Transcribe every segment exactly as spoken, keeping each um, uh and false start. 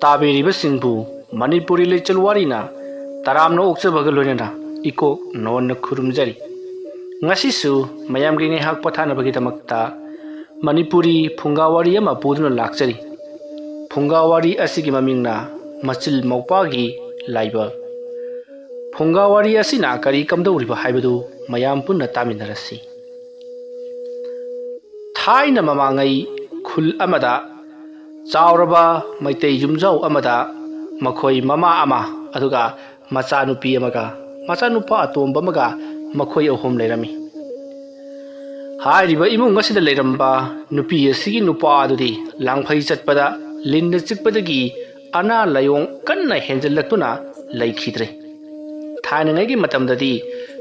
ꯇꯥꯕꯤꯔꯤꯕꯁꯤꯡꯕꯨ ꯃꯅꯤꯄꯨꯔꯤ ꯂꯩꯆꯜ ꯋꯥꯔꯤꯅ ꯇꯔꯥꯝꯅ ꯑꯣꯛꯆꯕꯒ ꯂꯣꯏꯅꯅ ꯏꯀꯣꯛ ꯅꯣꯟꯅ ꯈꯨꯔꯨꯝꯖꯔꯤ꯫ ꯉꯁꯤꯁꯨ ꯃꯌꯥꯝꯒꯤ ꯉꯥꯏꯍꯥꯛ ꯄꯣꯊꯥꯅꯕꯒꯤꯗꯃꯛꯇ ꯃꯅꯤꯄꯨꯔꯤ ꯐꯨꯡꯒꯥ ꯋꯥꯔꯤ ꯑꯃ ꯄꯨꯗꯨꯅ ꯂꯥꯛꯆꯔꯤ꯫ ꯐꯨꯡꯒꯥ ꯋꯥꯔꯤ ꯑꯁꯤꯒꯤ ꯃꯃꯤꯡꯅ ꯃꯆꯤꯜ ꯃꯧꯄ꯭ꯋꯥꯒꯤ ꯂꯥꯏꯕꯛ꯫ ꯐꯨꯡꯒꯥ ꯋꯥꯔꯤ ꯑꯁꯤꯅ ꯀꯔꯤ ꯀꯝꯗꯧꯔꯤꯕ ꯍꯥꯏꯕꯗꯨ ꯃꯌꯥꯝ ꯄꯨꯟꯅ ꯇꯥꯃꯤꯟꯅꯔꯁꯤ꯫ ꯊꯥꯏꯅ ꯃꯃꯥꯡꯉꯩ ꯈꯨꯜ ꯑꯃꯗ ꯆꯥꯎꯔꯕ ꯃꯩꯇꯩ ꯌꯨꯝꯖꯥꯎ ꯑꯃꯗ ꯃꯈꯣꯏ ꯃꯃꯥ ꯑꯃ, ꯑꯗꯨꯒ ꯃꯆꯥꯅꯨꯄꯤ ꯑꯃꯒ ꯃꯆꯥꯅꯨꯄꯥ ꯑꯇꯣꯝꯕ ꯑꯃꯒ, ꯃꯈꯣꯏ ꯑꯍꯨꯝ ꯂꯩꯔꯝꯃꯤ꯫ ꯍꯥꯏꯔꯤꯕ ꯏꯃꯨꯡ ꯑꯁꯤꯗ ꯂꯩꯔꯝꯕ ꯅꯨꯄꯤ ꯑꯁꯤꯒꯤ ꯅꯨꯄꯥ ꯑꯗꯨꯗꯤ ꯂꯥꯡꯐꯩ ꯆꯠꯄꯗ ꯂꯤꯟꯅ ꯆꯤꯛꯄꯗꯒꯤ ꯑꯅꯥ ꯂꯥꯏꯑꯣꯡ ꯀꯟꯅ ꯍꯦꯟꯖꯜꯂꯛꯇꯨꯅ ꯂꯩꯈꯤꯗ꯭ꯔꯦ꯫ ꯊꯥꯏꯅꯉꯩꯒꯤ ꯃꯇꯝꯗꯗꯤ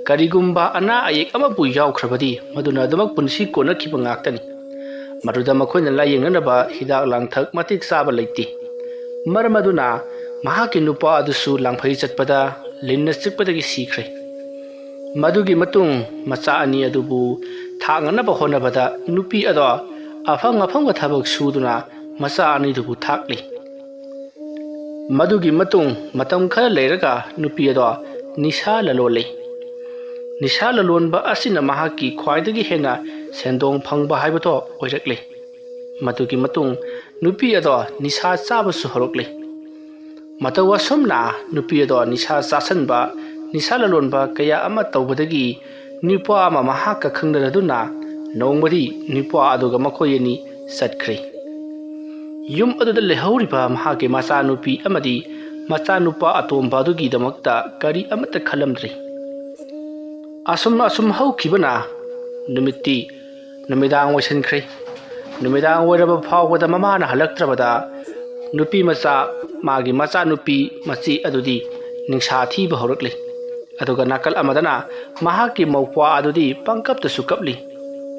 ꯀꯔꯤꯒꯨꯝꯕ ꯑꯅꯥ ꯑꯌꯦꯛ ꯑꯃꯕꯨ ꯌꯥꯎꯈ꯭ꯔꯕꯗꯤ ꯃꯗꯨꯅ ꯑꯗꯨꯃꯛ ꯄꯨꯟꯁꯤ ꯀꯣꯟꯅꯈꯤꯕ ꯉꯥꯛꯇꯅꯤ꯫ ꯃꯗꯨꯗ ꯃꯈꯣꯏꯅ ꯂꯥꯌꯦꯡꯅꯅꯕ ꯍꯤꯗꯥꯛ ꯂꯥꯡꯊꯛ ꯃꯇꯤꯛ ꯆꯥꯕ ꯂꯩꯇꯦ꯫ ꯃꯔꯝ ꯑꯗꯨꯅ ꯃꯍꯥꯛꯀꯤ ꯅꯨꯄꯥ ꯑꯗꯨꯁꯨ ꯂꯥꯡꯐꯩ ꯆꯠꯄꯗ ꯂꯤꯟꯅ ꯆꯤꯛꯄꯗꯒꯤ ꯁꯤꯈ꯭ꯔꯦ꯫ ꯃꯗꯨꯒꯤ ꯃꯇꯨꯡ ꯃꯆꯥ ꯑꯅꯤ ꯑꯗꯨꯕꯨ ꯊꯥꯛꯅꯅꯕ ꯍꯣꯠꯅꯕꯗ ꯅꯨꯄꯤ ꯑꯗꯣ ꯑꯐꯪ ꯑꯐꯪꯕ ꯊꯕꯛ ꯁꯨꯗꯨꯅ ꯃꯆꯥ ꯑꯅꯤꯗꯨꯕꯨ ꯊꯥꯛꯂꯤ꯫ ꯃꯗꯨꯒꯤ ꯃꯇꯨꯡ ꯃꯇꯝ ꯈꯔ ꯂꯩꯔꯒ ꯅꯨꯄꯤ ꯑꯗꯣ ꯅꯤꯁꯥ ꯂꯂꯣꯜꯂꯤ꯫ ꯅꯤꯁꯥ ꯂꯂꯣꯟꯕ ꯑꯁꯤꯅ ꯃꯍꯥꯛꯀꯤ ꯈ꯭ꯋꯥꯏꯗꯒꯤ ꯍꯦꯟꯅ ꯁꯦꯟꯗꯣꯡ ꯐꯪꯕ ꯍꯥꯏꯕꯗꯣ ꯑꯣꯏꯔꯛꯂꯤ꯫ ꯃꯗꯨꯒꯤ ꯃꯇꯨꯡ ꯅꯨꯄꯤ ꯑꯗꯣ ꯅꯤꯁꯥ ꯆꯥꯕꯁꯨ ꯍꯧꯔꯛꯂꯤ꯫ ꯃꯇꯧ ꯑꯁꯨꯝꯅ ꯅꯨꯄꯤ ꯑꯗꯣ ꯅꯤꯁꯥ ꯆꯥꯁꯟꯕ, ꯅꯤꯁꯥ ꯂꯂꯣꯟꯕ ꯀꯌꯥ ꯑꯃ ꯇꯧꯕꯗꯒꯤ ꯅꯨꯄꯥ ꯑꯃ ꯃꯍꯥꯛꯀ ꯈꯪꯅꯔꯗꯨꯅ ꯅꯣꯡꯃꯗꯤ ꯅꯨꯄꯥ ꯑꯗꯨꯒ ꯃꯈꯣꯏ ꯑꯅꯤ ꯆꯠꯈ꯭ꯔꯦ꯫ ꯌꯨꯝ ꯑꯗꯨꯗ ꯂꯩꯍꯧꯔꯤꯕ ꯃꯍꯥꯛꯀꯤ ꯃꯆꯥꯅꯨꯄꯤ ꯑꯃꯗꯤ ꯃꯆꯥꯅꯨꯄꯥ ꯑꯇꯣꯝꯕ ꯑꯗꯨꯒꯤꯗꯃꯛꯇ ꯀꯔꯤ ꯑꯃꯠꯇ ꯈꯜꯂꯝꯗ꯭ꯔꯦ꯫ ꯑꯁꯨꯝ ꯑꯁꯨꯝ ꯍꯧꯈꯤꯕꯅ ꯅꯨꯃꯤꯠꯇꯤ ꯅꯨꯃꯤꯗꯥꯡ ꯑꯣꯏꯁꯤꯟꯈ꯭ꯔꯦ꯫ ꯅꯨꯃꯤꯗꯥꯡ ꯑꯣꯏꯔꯕ ꯐꯥꯎꯕꯗ ꯃꯃꯥꯅ ꯍꯜꯂꯛꯇ꯭ꯔꯕꯗ ꯅꯨꯄꯤ ꯃꯆꯥ, ꯃꯥꯒꯤ ꯃꯆꯥꯅꯨꯄꯤ ꯃꯆꯦ ꯑꯗꯨꯗꯤ ꯅꯤꯡꯁꯥ ꯊꯤꯕ ꯍꯧꯔꯛꯂꯤ꯫ ꯑꯗꯨꯒ ꯅꯥꯀꯜ ꯑꯃꯗꯅ ꯃꯍꯥꯛꯀꯤ ꯃꯧꯄ꯭ꯋꯥ ꯑꯗꯨꯗꯤ ꯄꯪꯀꯞꯇꯁꯨ ꯀꯞꯂꯤ꯫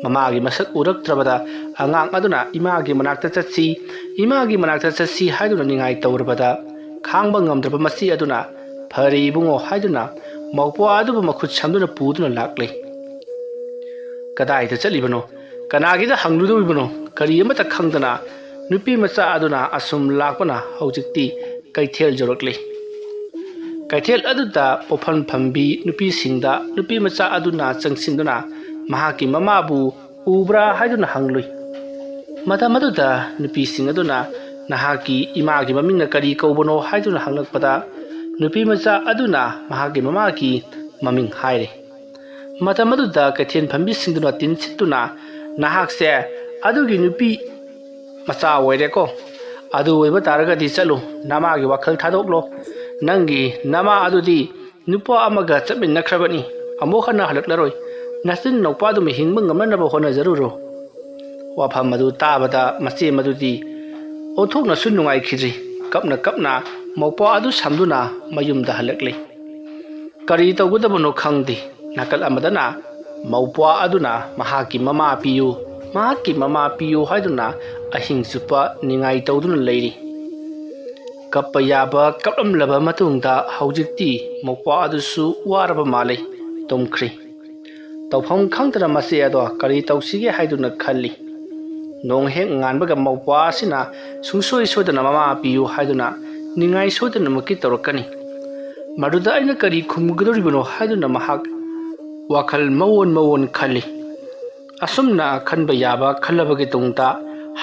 ꯃꯃꯥꯒꯤ ꯃꯁꯛ ꯎꯔꯛꯇ꯭ꯔꯕꯗ ꯑꯉꯥꯡ ꯑꯗꯨꯅ ꯏꯃꯥꯒꯤ ꯃꯅꯥꯛꯇ ꯆꯠꯁꯤ, ꯏꯃꯥꯒꯤ ꯃꯅꯥꯛꯇ ꯆꯠꯁꯤ ꯍꯥꯏꯗꯨꯅ ꯅꯤꯡꯉꯥꯏ ꯇꯧꯔꯕꯗ ꯈꯥꯡꯕ ꯉꯝꯗ꯭ꯔꯕ ꯃꯆꯦ ꯑꯗꯨꯅ "ꯐꯔꯦ ꯏꯕꯨꯡꯉꯣ" ꯍꯥꯏꯗꯨꯅ ꯃꯧꯄ꯭ꯋꯥ ꯑꯗꯨꯕꯨ ꯃꯈꯨꯠ ꯁꯝꯗꯨꯅ ꯄꯨꯗꯨꯅ ꯂꯥꯛꯂꯦ꯫ ꯀꯗꯥꯏꯗ ꯆꯠꯂꯤꯕꯅꯣ? ꯀꯅꯥꯒꯤꯗ ꯍꯪꯂꯨꯗꯧꯔꯤꯕꯅꯣ? ꯀꯔꯤ ꯑꯃꯠꯇ ꯈꯪꯗꯅ ꯅꯨꯄꯤ ꯃꯆꯥ ꯑꯗꯨꯅ ꯑꯁꯨꯝ ꯂꯥꯛꯄꯅ ꯍꯧꯖꯤꯛꯇꯤ ꯀꯩꯊꯦꯜ ꯌꯧꯔꯛꯂꯤ꯫ ꯀꯩꯊꯦꯜ ꯑꯗꯨꯗ ꯄꯣꯐꯝ ꯐꯝꯕꯤ ꯅꯨꯄꯤꯁꯤꯡꯗ ꯅꯨꯄꯤ ꯃꯆꯥ ꯑꯗꯨꯅ ꯆꯪꯁꯤꯟꯗꯨꯅ ꯃꯍꯥꯛꯀꯤ ꯃꯃꯥꯕꯨ ꯎꯕ꯭ꯔꯥ ꯍꯥꯏꯗꯨꯅ ꯍꯪꯂꯨꯏ꯫ ꯃꯇꯝ ꯑꯗꯨꯗ ꯅꯨꯄꯤꯁꯤꯡ ꯑꯗꯨꯅ "ꯅꯍꯥꯛꯀꯤ ꯏꯃꯥꯒꯤ ꯃꯃꯤꯡꯅ ꯀꯔꯤ ꯀꯧꯕꯅꯣ?" ꯍꯥꯏꯗꯨꯅ ꯍꯪꯂꯛꯄꯗ, ꯅꯨꯄꯤ ꯃꯆꯥ ꯑꯗꯨꯅ ꯃꯍꯥꯛꯀꯤ ꯃꯃꯥꯒꯤ ꯃꯃꯤꯡ ꯍꯥꯏꯔꯦ꯫ ꯃꯇꯝ ꯑꯗꯨꯗ ꯀꯩꯊꯦꯜ ꯐꯝꯕꯤꯁꯤꯡꯗꯨꯅ ꯇꯤꯟꯁꯤꯠꯇꯨꯅ, "ꯅꯍꯥꯛꯁꯦ ꯑꯗꯨꯒꯤ ꯅꯨꯄꯤ ꯃꯆꯥ ꯑꯣꯏꯔꯦꯀꯣ꯫ ꯑꯗꯨ ꯑꯣꯏꯕ ꯇꯥꯔꯒꯗꯤ ꯆꯠꯂꯨ, ꯅꯃꯥꯒꯤ ꯋꯥꯈꯜ ꯊꯥꯗꯣꯛꯂꯣ꯫ ꯅꯪꯒꯤ ꯅꯃꯥ ꯑꯗꯨꯗꯤ ꯅꯨꯄꯥ ꯑꯃꯒ ꯆꯠꯃꯤꯟꯅꯈ꯭ꯔꯕꯅꯤ, ꯑꯃꯨꯛ ꯍꯟꯅ ꯍꯜꯂꯛꯂꯔꯣꯏ꯫ ꯅꯆꯤꯟ ꯅꯨꯄꯥꯗꯨꯃ ꯍꯤꯡꯕ ꯉꯝꯅꯅꯕ ꯍꯣꯠꯅꯖꯔꯨꯔꯣ"꯫ ꯋꯥꯐꯝ ꯑꯗꯨ ꯇꯥꯕꯗ ꯃꯆꯦ ꯃꯗꯨꯗꯤ ꯑꯣꯟꯊꯣꯛꯅꯁꯨ ꯅꯨꯡꯉꯥꯏꯈꯤꯗ꯭ꯔꯤ꯫ ꯀꯞꯅ ꯀꯞꯅ ꯃꯧꯄ꯭ꯋꯥ ꯑꯗꯨ ꯁꯝꯗꯨꯅ ꯃꯌꯨꯝꯗ ꯍꯜꯂꯛꯂꯤ꯫ ꯀꯔꯤ ꯇꯧꯒꯗꯕꯅꯣ ꯈꯪꯗꯦ꯫ ꯅꯥꯀꯜ ꯑꯃꯗꯅ ꯃꯧꯄ꯭ꯋꯥ ꯑꯗꯨꯅ ꯃꯍꯥꯛꯀꯤ ꯃꯃꯥ ꯄꯤꯌꯨ, ꯃꯍꯥꯛꯀꯤ ꯃꯃꯥ ꯄꯤꯌꯨ ꯍꯥꯏꯗꯨꯅ ꯑꯍꯤꯡ ꯆꯨꯞꯄ ꯅꯤꯡꯉꯥꯏ ꯇꯧꯗꯨꯅ ꯂꯩꯔꯤ꯫ ꯀꯞꯄ ꯌꯥꯕ ꯀꯞꯂꯝꯂꯕ ꯃꯇꯨꯡꯗ ꯍꯧꯖꯤꯛꯇꯤ ꯃꯧꯄ꯭ꯋꯥ ꯑꯗꯨꯁꯨ ꯋꯥꯔꯕ ꯃꯥꯜꯂꯦ, ꯇꯨꯝꯈ꯭ꯔꯦ꯫ ꯇꯧꯐꯝ ꯈꯪꯗꯅ ꯃꯆꯦ ꯑꯗꯣ ꯀꯔꯤ ꯇꯧꯁꯤꯒꯦ ꯍꯥꯏꯗꯨꯅ ꯈꯜꯂꯤ꯫ ꯅꯣꯡ ꯍꯦꯛ ꯉꯥꯟꯕꯒ ꯃꯧꯄ꯭ꯋꯥ ꯑꯁꯤꯅ ꯁꯨꯡꯁꯣꯏ ꯁꯣꯏꯗꯅ ꯃꯃꯥ ꯄꯤꯌꯨ ꯍꯥꯏꯗꯨꯅ ꯅꯤꯡꯉꯥꯏ ꯁꯣꯏꯗꯅꯃꯛꯀꯤ ꯇꯧꯔꯛꯀꯅꯤ꯫ ꯃꯗꯨꯗ ꯑꯩꯅ ꯀꯔꯤ ꯈꯨꯝꯒꯗꯧꯔꯤꯕꯅꯣ ꯍꯥꯏꯗꯨꯅ ꯃꯍꯥꯛ ꯋꯥꯈꯜ ꯃꯑꯣꯟ ꯃꯑꯣꯟ ꯈꯜꯂꯤ꯫ ꯑꯁꯨꯝꯅ ꯈꯟꯕ ꯌꯥꯕ ꯈꯜꯂꯕꯒꯤ ꯇꯨꯡꯗ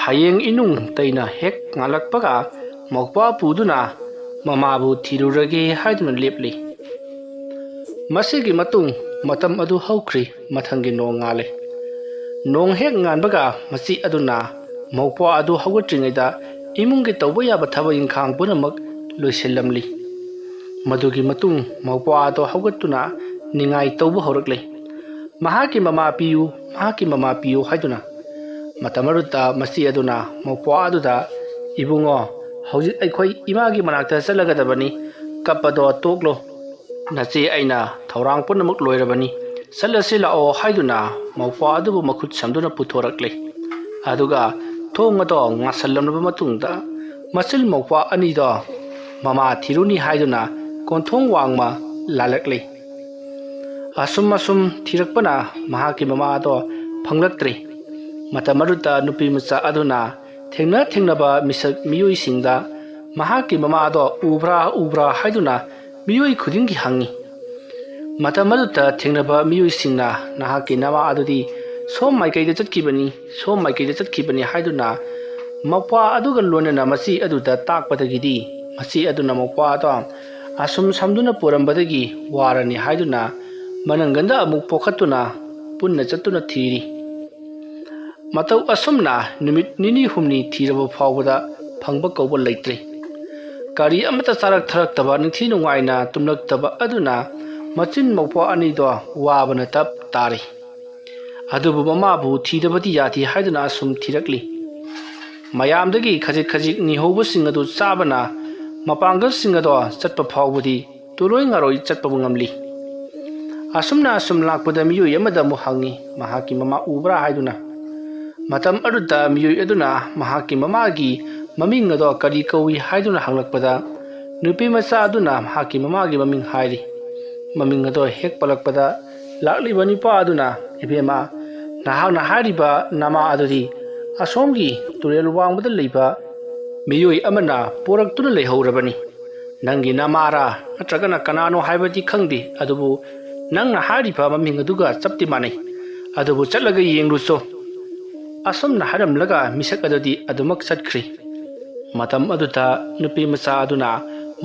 ꯍꯌꯦꯡ ꯏꯅꯨꯡ ꯇꯩꯅ ꯍꯦꯛ ꯉꯥꯜꯂꯛꯄꯒ ꯃꯧꯄ꯭ꯋꯥ ꯄꯨꯗꯨꯅ ꯃꯃꯥꯕꯨ ꯊꯤꯔꯨꯔꯒꯦ ꯍꯥꯏꯗꯨꯅ ꯂꯦꯞꯂꯤ꯫ ꯃꯁꯤꯒꯤ ꯃꯇꯨꯡ ꯃꯇꯝ ꯑꯗꯨ ꯍꯧꯈ꯭ꯔꯤ꯫ ꯃꯊꯪꯒꯤ ꯅꯣꯡ ꯉꯥꯜꯂꯦ꯫ ꯅꯣꯡ ꯍꯦꯛ ꯉꯥꯟꯕꯒ ꯃꯆꯦ ꯑꯗꯨꯅ ꯃꯧꯄ꯭ꯋꯥ ꯑꯗꯨ ꯍꯧꯒꯠꯇ꯭ꯔꯤꯉꯩꯗ ꯏꯃꯨꯡꯒꯤ ꯇꯧꯕ ꯌꯥꯕ ꯊꯕꯛ ꯏꯪꯈꯥꯡ ꯄꯨꯝꯅꯃꯛ ꯂꯣꯏꯁꯤꯜꯂꯝꯂꯤ꯫ ꯃꯗꯨꯒꯤ ꯃꯇꯨꯡ ꯃꯧꯄ꯭ꯋꯥ ꯑꯗꯨ ꯍꯧꯒꯠꯇꯨꯅ ꯅꯤꯡꯉꯥꯏ ꯇꯧꯕ ꯍꯧꯔꯛꯂꯦ꯫ "ꯃꯍꯥꯛꯀꯤ ꯃꯃꯥ ꯄꯤꯌꯨ, ꯃꯍꯥꯛꯀꯤ ꯃꯃꯥ ꯄꯤꯌꯨ" ꯍꯥꯏꯗꯨꯅ꯫ ꯃꯇꯝ ꯑꯗꯨꯗ ꯃꯆꯦ ꯑꯗꯨꯅ ꯃꯧꯄ꯭ꯋꯥ ꯑꯗꯨꯗ, "ꯏꯕꯨꯡꯉꯣ, ꯍꯧꯖꯤꯛ ꯑꯩꯈꯣꯏ ꯏꯃꯥꯒꯤ ꯃꯅꯥꯛꯇ ꯆꯠꯂꯒꯗꯕꯅꯤ꯫ ꯀꯞꯄꯗꯣ ꯇꯣꯛꯂꯣ꯫ ꯅꯆꯦ ꯑꯩꯅ ꯊꯧꯔꯥꯡ ꯄꯨꯝꯅꯃꯛ ꯂꯣꯏꯔꯕꯅꯤ꯫ ꯆꯠꯂꯁꯤ ꯂꯥꯛꯑꯣ" ꯍꯥꯏꯗꯨꯅ ꯃꯧꯄ꯭ꯋꯥ ꯑꯗꯨꯕꯨ ꯃꯈꯨꯠ ꯁꯝꯗꯨꯅ ꯄꯨꯊꯣꯔꯛꯂꯦ꯫ ꯑꯗꯨꯒ ꯊꯣꯡ ꯑꯗꯣ ꯉꯥꯁꯜꯂꯝꯂꯕ ꯃꯇꯨꯡꯗ ꯃꯆꯤꯜ ꯃꯧꯄ꯭ꯋꯥ ꯑꯅꯤꯗꯣ ꯃꯃꯥ ꯊꯤꯔꯨꯅꯤ ꯍꯥꯏꯗꯨꯅ ꯀꯣꯟꯊꯣꯡ ꯋꯥꯡꯃ ꯂꯥꯜꯂꯛꯂꯤ꯫ ꯑꯁꯨꯝ ꯑꯁꯨꯝ ꯊꯤꯔꯛꯄꯅ ꯃꯍꯥꯛꯀꯤ ꯃꯃꯥ ꯑꯗꯣ ꯐꯪꯂꯛꯇ꯭ꯔꯦ꯫ ꯃꯇꯝ ꯑꯗꯨꯗ ꯅꯨꯄꯤ ꯃꯆꯥ ꯑꯗꯨꯅ ꯊꯦꯡꯅ ꯊꯦꯡꯅꯕ ꯃꯤꯁꯛ ꯃꯤꯑꯣꯏꯁꯤꯡꯗ ꯃꯍꯥꯛꯀꯤ ꯃꯃꯥꯗꯣ ꯎꯕ꯭ꯔꯥ ꯎꯕ꯭ꯔꯥ ꯍꯥꯏꯗꯨꯅ ꯃꯤꯑꯣꯏ ꯈꯨꯗꯤꯡꯒꯤ ꯍꯪꯉꯤ꯫ ꯃꯇꯝ ꯑꯗꯨꯗ ꯊꯦꯡꯅꯕ ꯃꯤꯑꯣꯏꯁꯤꯡꯅ ꯅꯍꯥꯛꯀꯤ ꯅꯃꯥ ꯑꯗꯨꯗꯤ ꯁꯣꯝ ꯃꯥꯏꯀꯩꯗ ꯆꯠꯈꯤꯕꯅꯤ, ꯁꯣꯝ ꯃꯥꯏꯀꯩꯗ ꯆꯠꯈꯤꯕꯅꯤ ꯍꯥꯏꯗꯨꯅ ꯃꯧꯄ꯭ꯋꯥ ꯑꯗꯨꯒ ꯂꯣꯏꯅꯅ ꯃꯆꯦ ꯑꯗꯨꯗ ꯇꯥꯛꯄꯗꯒꯤꯗꯤ ꯃꯆꯦ ꯑꯗꯨꯅ ꯃꯧꯄ꯭ꯋꯥ ꯑꯗꯣ ꯑꯁꯨꯝ ꯁꯝꯗꯨꯅ ꯄꯨꯔꯝꯕꯗꯒꯤ ꯋꯥꯔꯅꯤ ꯍꯥꯏꯗꯨꯅ ꯃꯅꯪꯒꯟꯗ ꯑꯃꯨꯛ ꯄꯣꯈꯠꯇꯨꯅ ꯄꯨꯟꯅ ꯆꯠꯇꯨꯅ ꯊꯤꯔꯤ꯫ ꯃꯇꯧ ꯑꯁꯨꯝꯅ ꯅꯨꯃꯤꯠ ꯅꯤꯅꯤ ꯍꯨꯝꯅꯤ ꯊꯤꯔꯕ ꯐꯥꯎꯕꯗ ꯐꯪꯕ ꯀꯧꯕ ꯂꯩꯇ꯭ꯔꯦ꯫ ꯀꯔꯤ ꯑꯃꯠꯇ ꯆꯥꯔꯛ ꯊꯛꯂꯛꯇꯕ, ꯅꯤꯡꯊꯤ ꯅꯨꯡꯉꯥꯏꯅ ꯇꯨꯝꯂꯛꯇꯕ ꯑꯗꯨꯅ ꯃꯆꯤꯟ ꯃꯧꯄ꯭ꯋꯥ ꯑꯅꯤꯗꯣ ꯋꯥꯕꯅ ꯇꯞ ꯇꯥꯔꯤ꯫ ꯑꯗꯨꯕꯨ ꯃꯃꯥꯕꯨ ꯊꯤꯗꯕꯗꯤ ꯌꯥꯗꯦ ꯍꯥꯏꯗꯨꯅ ꯑꯁꯨꯝ ꯊꯤꯔꯛꯂꯤ꯫ ꯃꯌꯥꯝꯗꯒꯤ ꯈꯖꯤꯛ ꯈꯖꯤꯛ ꯅꯤꯍꯧꯕꯁꯤꯡ ꯑꯗꯨ ꯆꯥꯕꯅ ꯃꯄꯥꯡꯒꯜꯁꯤꯡ ꯑꯗꯣ ꯆꯠꯄ ꯐꯥꯎꯕꯗꯤ ꯇꯨꯂꯣꯏ ꯉꯥꯔꯣꯏ ꯆꯠꯄꯕꯨ ꯉꯝꯂꯤ꯫ ꯑꯁꯨꯝꯅ ꯑꯁꯨꯝ ꯂꯥꯛꯄꯗ ꯃꯤꯑꯣꯏ ꯑꯃꯗ ꯑꯃꯨꯛ ꯍꯪꯉꯤ, ꯃꯍꯥꯛꯀꯤ ꯃꯃꯥ ꯎꯕ꯭ꯔꯥ ꯍꯥꯏꯗꯨꯅ꯫ ꯃꯇꯝ ꯑꯗꯨꯗ ꯃꯤꯑꯣꯏ ꯑꯗꯨꯅ ꯃꯍꯥꯛꯀꯤ ꯃꯃꯥꯒꯤ ꯃꯃꯤꯡ ꯑꯗꯣ ꯀꯔꯤ ꯀꯧꯏ ꯍꯥꯏꯗꯨꯅ ꯍꯪꯂꯛꯄꯗ, ꯅꯨꯄꯤ ꯃꯆꯥ ꯑꯗꯨꯅ ꯃꯍꯥꯛꯀꯤ ꯃꯃꯥꯒꯤ ꯃꯃꯤꯡ ꯍꯥꯏꯔꯤ꯫ ꯃꯃꯤꯡ ꯑꯗꯣ ꯍꯦꯛ ꯄꯜꯂꯛꯄꯗ, ꯂꯥꯛꯂꯤꯕ ꯅꯨꯄꯥ ꯑꯗꯨꯅ, "ꯏꯕꯦꯝꯃ, ꯅꯍꯥꯛꯅ ꯍꯥꯏꯔꯤꯕ ꯅꯃꯥ ꯑꯗꯨꯗꯤ ꯑꯁꯣꯝꯒꯤ ꯇꯨꯔꯦꯜ ꯋꯥꯡꯃꯗ ꯂꯩꯕ ꯃꯤꯑꯣꯏ ꯑꯃꯅ ꯄꯣꯔꯛꯇꯨꯅ ꯂꯩꯍꯧꯔꯕꯅꯤ꯫ ꯅꯪꯒꯤ ꯅꯃꯥꯔꯥ ꯅꯠꯇ꯭ꯔꯒꯅ ꯀꯅꯥꯅꯣ ꯍꯥꯏꯕꯗꯤ ꯈꯪꯗꯦ, ꯑꯗꯨꯕꯨ ꯅꯪꯅ ꯍꯥꯏꯔꯤꯕ ꯃꯃꯤꯡ ꯑꯗꯨꯒ ꯆꯞꯇꯤ ꯃꯥꯟꯅꯩ꯫ ꯑꯗꯨꯕꯨ ꯆꯠꯂꯒ ꯌꯦꯡꯂꯨꯆꯣ꯫" ꯑꯁꯨꯝꯅ ꯍꯥꯏꯔꯝꯂꯒ ꯃꯤꯁꯛ ꯑꯗꯨꯗꯤ ꯑꯗꯨꯃꯛ ꯆꯠꯈ꯭ꯔꯤ꯫ ꯃꯇꯝ ꯑꯗꯨꯗ ꯅꯨꯄꯤ ꯃꯆꯥ ꯑꯗꯨꯅ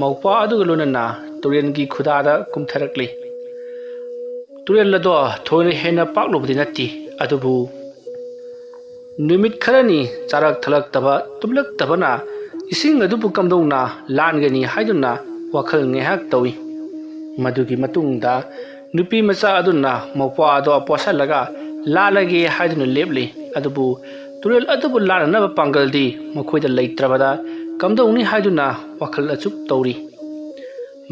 ꯃꯧꯄ꯭ꯋꯥ ꯑꯗꯨꯒ ꯂꯣꯏꯅꯅ ꯇꯨꯔꯦꯜꯒꯤ ꯈꯨꯗꯥꯗ ꯀꯨꯝꯊꯔꯛꯂꯤ꯫ ꯇꯨꯔꯦꯜ ꯑꯗꯣ ꯊꯣꯏꯅ ꯍꯦꯟꯅ ꯄꯥꯛꯂꯨꯕꯗꯤ ꯅꯠꯇꯦ, ꯑꯗꯨꯕꯨ ꯅꯨꯃꯤꯠ ꯈꯔꯅꯤ ꯆꯥꯔꯛ ꯊꯛꯂꯛꯇꯕ, ꯇꯨꯝꯂꯛꯇꯕꯅ ꯏꯁꯤꯡ ꯑꯗꯨꯕꯨ ꯀꯝꯗꯧꯅ ꯂꯥꯟꯒꯅꯤ ꯍꯥꯏꯗꯨꯅ ꯋꯥꯈꯜ ꯉꯥꯏꯍꯥꯛ ꯇꯧꯏ꯫ ꯃꯗꯨꯒꯤ ꯃꯇꯨꯡꯗ ꯅꯨꯄꯤ ꯃꯆꯥ ꯑꯗꯨꯅ ꯃꯧꯄ꯭ꯋꯥ ꯑꯗꯣ ꯄꯣꯠꯁꯜꯂꯒ ꯂꯥꯜꯂꯒꯦ ꯍꯥꯏꯗꯨꯅ ꯂꯦꯞꯂꯤ꯫ ꯑꯗꯨꯕꯨ ꯇꯨꯔꯦꯜ ꯑꯗꯨꯕꯨ ꯂꯥꯟꯅꯅꯕ ꯄꯥꯡꯒꯜꯗꯤ ꯃꯈꯣꯏꯗ ꯂꯩꯇ꯭ꯔꯕꯗ ꯀꯝꯗꯧꯅꯤ ꯍꯥꯏꯗꯨꯅ ꯋꯥꯈꯜ ꯑꯆꯨꯞ ꯇꯧꯔꯤ꯫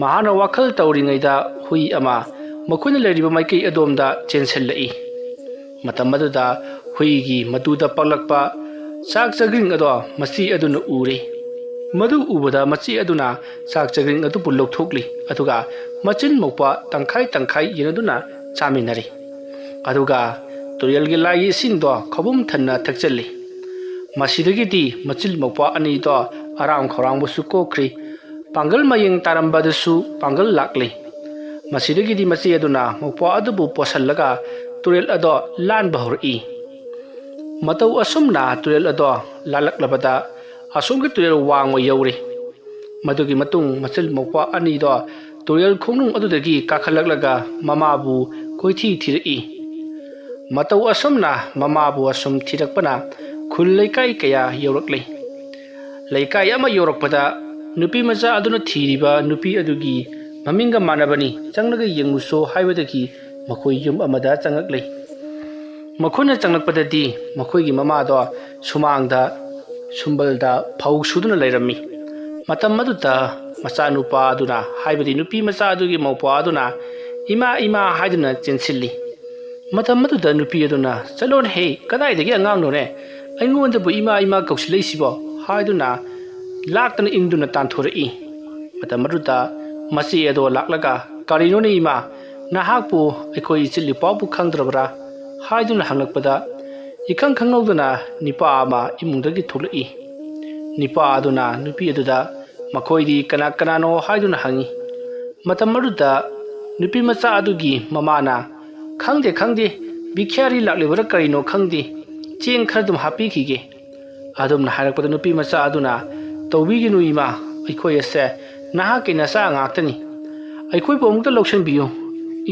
ꯃꯍꯥꯛꯅ ꯋꯥꯈꯜ ꯇꯧꯔꯤꯉꯩꯗ ꯍꯨꯏ ꯑꯃ ꯃꯈꯣꯏꯅ ꯂꯩꯔꯤꯕ ꯃꯥꯏꯀꯩ ꯑꯗꯣꯝꯗ ꯆꯦꯟꯁꯤꯜꯂꯛꯏ꯫ ꯃꯇꯝ ꯑꯗꯨꯗ ꯍꯨꯏꯒꯤ ꯃꯇꯨꯗ ꯄꯛꯂꯛꯄ ꯆꯥꯛ ꯆꯒ꯭ꯔꯤꯡ ꯑꯗꯣ ꯃꯆꯦ ꯑꯗꯨꯅ ꯎꯔꯦ꯫ ꯃꯗꯨ ꯎꯕꯗ ꯃꯆꯦ ꯑꯗꯨꯅ ꯆꯥꯛ ꯆꯒ꯭ꯔꯤꯡ ꯑꯗꯨꯕꯨ ꯂꯧꯊꯣꯛꯂꯤ, ꯑꯗꯨꯒ ꯃꯆꯤꯟ ꯃꯧꯄ꯭ꯋꯥ ꯇꯪꯈꯥꯏ ꯇꯪꯈꯥꯏ ꯌꯦꯟꯅꯗꯨꯅ ꯆꯥꯃꯤꯟꯅꯔꯤ꯫ ꯑꯗꯨꯒ ꯇꯨꯔꯦꯜꯒꯤ ꯂꯥꯏꯒꯤ ꯏꯁꯤꯡꯗꯣ ꯈꯣꯕꯨꯝ ꯊꯟꯅ ꯊꯛꯆꯜꯂꯤ꯫ ꯃꯁꯤꯗꯒꯤꯗꯤ ꯃꯆꯤꯜ ꯃꯧꯄ꯭ꯋꯥ ꯑꯅꯤꯗꯣ ꯑꯔꯥꯝ ꯈꯧꯔꯥꯡꯕꯁꯨ ꯀꯣꯛꯈ꯭ꯔꯤ꯫ ꯄꯥꯡꯒꯜ ꯃꯌꯦꯡ ꯇꯥꯔꯝꯕꯗꯁꯨ ꯄꯥꯡꯒꯜ ꯂꯥꯛꯂꯤ꯫ ꯃꯁꯤꯗꯒꯤꯗꯤ ꯃꯆꯦ ꯑꯗꯨꯅ ꯃꯧꯄ꯭ꯋꯥ ꯑꯗꯨꯕꯨ ꯄꯣꯁꯜꯂꯒ ꯇꯨꯔꯦꯜ ꯑꯗꯣ ꯂꯥꯟꯕ ꯍꯧꯔꯛꯏ꯫ ꯃꯇꯧ ꯑꯁꯨꯝꯅ ꯇꯨꯔꯦꯜ ꯑꯗꯣ ꯂꯥꯜꯂꯛꯂꯕꯗ ꯑꯁꯣꯝꯒꯤ ꯇꯨꯔꯦꯜ ꯋꯥꯡꯃ ꯌꯧꯔꯤ꯫ ꯃꯗꯨꯒꯤ ꯃꯇꯨꯡ ꯃꯆꯤꯜ ꯃꯧꯄ꯭ꯋꯥ ꯑꯅꯤꯗꯣ ꯇꯨꯔꯦꯜ ꯈꯣꯡꯅꯨꯡ ꯑꯗꯨꯗꯒꯤ ꯀꯥꯈꯠꯂꯛꯂꯒ ꯃꯃꯥꯕꯨ ꯀꯣꯏꯊꯤ ꯊꯤꯔꯛꯏ꯫ ꯃꯇꯧ ꯑꯁꯨꯝꯅ ꯃꯃꯥꯕꯨ ꯑꯁꯨꯝ ꯊꯤꯔꯛꯄꯅ ꯈꯨꯜ ꯂꯩꯀꯥꯏ ꯀꯌꯥ ꯌꯧꯔꯛꯂꯤ꯫ ꯂꯩꯀꯥꯏ ꯑꯃ ꯌꯧꯔꯛꯄꯗ ꯅꯨꯄꯤ ꯃꯆꯥ ꯑꯗꯨꯅ ꯊꯤꯔꯤꯕ ꯅꯨꯄꯤ ꯑꯗꯨꯒꯤ ꯃꯃꯤꯡꯒ ꯃꯥꯟꯅꯕꯅꯤ, ꯆꯪꯂꯒ ꯌꯦꯡꯉꯨꯁꯣ ꯍꯥꯏꯕꯗꯒꯤ ꯃꯈꯣꯏ ꯌꯨꯝ ꯑꯃꯗ ꯆꯪꯂꯛꯂꯤ꯫ ꯃꯈꯣꯏꯅ ꯆꯪꯂꯛꯄꯗꯗꯤ ꯃꯈꯣꯏꯒꯤ ꯃꯃꯥꯗꯣ ꯁꯨꯃꯥꯡꯗ ꯁꯨꯝꯕꯜꯗ ꯐꯧ ꯁꯨꯗꯨꯅ ꯂꯩꯔꯝꯃꯤ꯫ ꯃꯇꯝ ꯑꯗꯨꯗ ꯃꯆꯥꯅꯨꯄꯥ ꯑꯗꯨꯅ, ꯍꯥꯏꯕꯗꯤ ꯅꯨꯄꯤ ꯃꯆꯥ ꯑꯗꯨꯒꯤ ꯃꯧꯄ꯭ꯋꯥ ꯑꯗꯨꯅ, "ꯏꯃꯥ, ꯏꯃꯥ" ꯍꯥꯏꯗꯨꯅ ꯆꯦꯟꯁꯤꯜꯂꯤ꯫ ꯃꯇꯝ ꯑꯗꯨꯗ ꯅꯨꯄꯤ ꯑꯗꯨꯅ, "ꯆꯠꯂꯣꯅꯦꯍꯦ, ꯀꯗꯥꯏꯗꯒꯤ ꯑꯉꯥꯡꯅꯣꯅꯦ? ꯑꯩꯉꯣꯟꯗꯕꯨ ꯏꯃꯥ, ꯏꯃꯥ ꯀꯧꯁꯤꯜꯂꯛꯏꯁꯤꯕꯣ?" ꯍꯥꯏꯗꯨꯅ ꯂꯥꯛꯇꯅ ꯏꯟꯗꯨꯅ ꯇꯥꯟꯊꯣꯔꯛꯏ꯫ ꯃꯇꯝ ꯑꯗꯨꯗ ꯃꯆꯦ ꯑꯗꯣ ꯂꯥꯛꯂꯒ, "ꯀꯔꯤꯅꯣꯅꯦ ꯏꯃꯥ, ꯅꯍꯥꯛꯄꯨ ꯑꯩꯈꯣꯏ ꯏꯆꯤꯜ ꯏꯄꯥꯎꯕꯨ ꯈꯪꯗ꯭ꯔꯕ꯭ꯔꯥ?" ꯍꯥꯏꯗꯨꯅ ꯍꯪꯂꯛꯄꯗ, ꯏꯈꯪ ꯈꯪꯍꯧꯗꯅ ꯅꯤꯄꯥ ꯑꯃ ꯏꯃꯨꯡꯗꯒꯤ ꯊꯣꯛꯂꯛꯏ꯫ ꯅꯤꯄꯥ ꯑꯗꯨꯅ ꯅꯨꯄꯤ ꯑꯗꯨꯗ, "ꯃꯈꯣꯏꯗꯤ ꯀꯅꯥ ꯀꯅꯥꯅꯣ?" ꯍꯥꯏꯗꯨꯅ ꯍꯪꯉꯤ꯫ ꯃꯇꯝ ꯑꯗꯨꯗ ꯅꯨꯄꯤ ꯃꯆꯥ ꯑꯗꯨꯒꯤ ꯃꯃꯥꯅ, "ꯈꯪꯗꯦ, ꯈꯪꯗꯦ, ꯕꯤꯈ꯭ꯌꯥꯔꯤ ꯂꯥꯛꯂꯤꯕꯔꯥ ꯀꯔꯤꯅꯣ ꯈꯪꯗꯦ, ꯆꯦꯡ ꯈꯔ ꯑꯗꯨꯝ ꯍꯥꯞꯄꯤꯈꯤꯒꯦ"꯫ ꯑꯗꯨꯝꯅ ꯍꯥꯏꯔꯛꯄꯗ ꯅꯨꯄꯤ ꯃꯆꯥ ꯑꯗꯨꯅ, "ꯇꯧꯕꯤꯒꯅꯨ ꯏꯃꯥ, ꯑꯩꯈꯣꯏ ꯑꯁꯦ ꯅꯍꯥꯛꯀꯤ ꯅꯆꯥ ꯉꯥꯛꯇꯅꯤ꯫ ꯑꯩꯈꯣꯏꯕꯨ ꯑꯃꯨꯛꯇ ꯂꯧꯁꯤꯟꯕꯤꯌꯨ꯫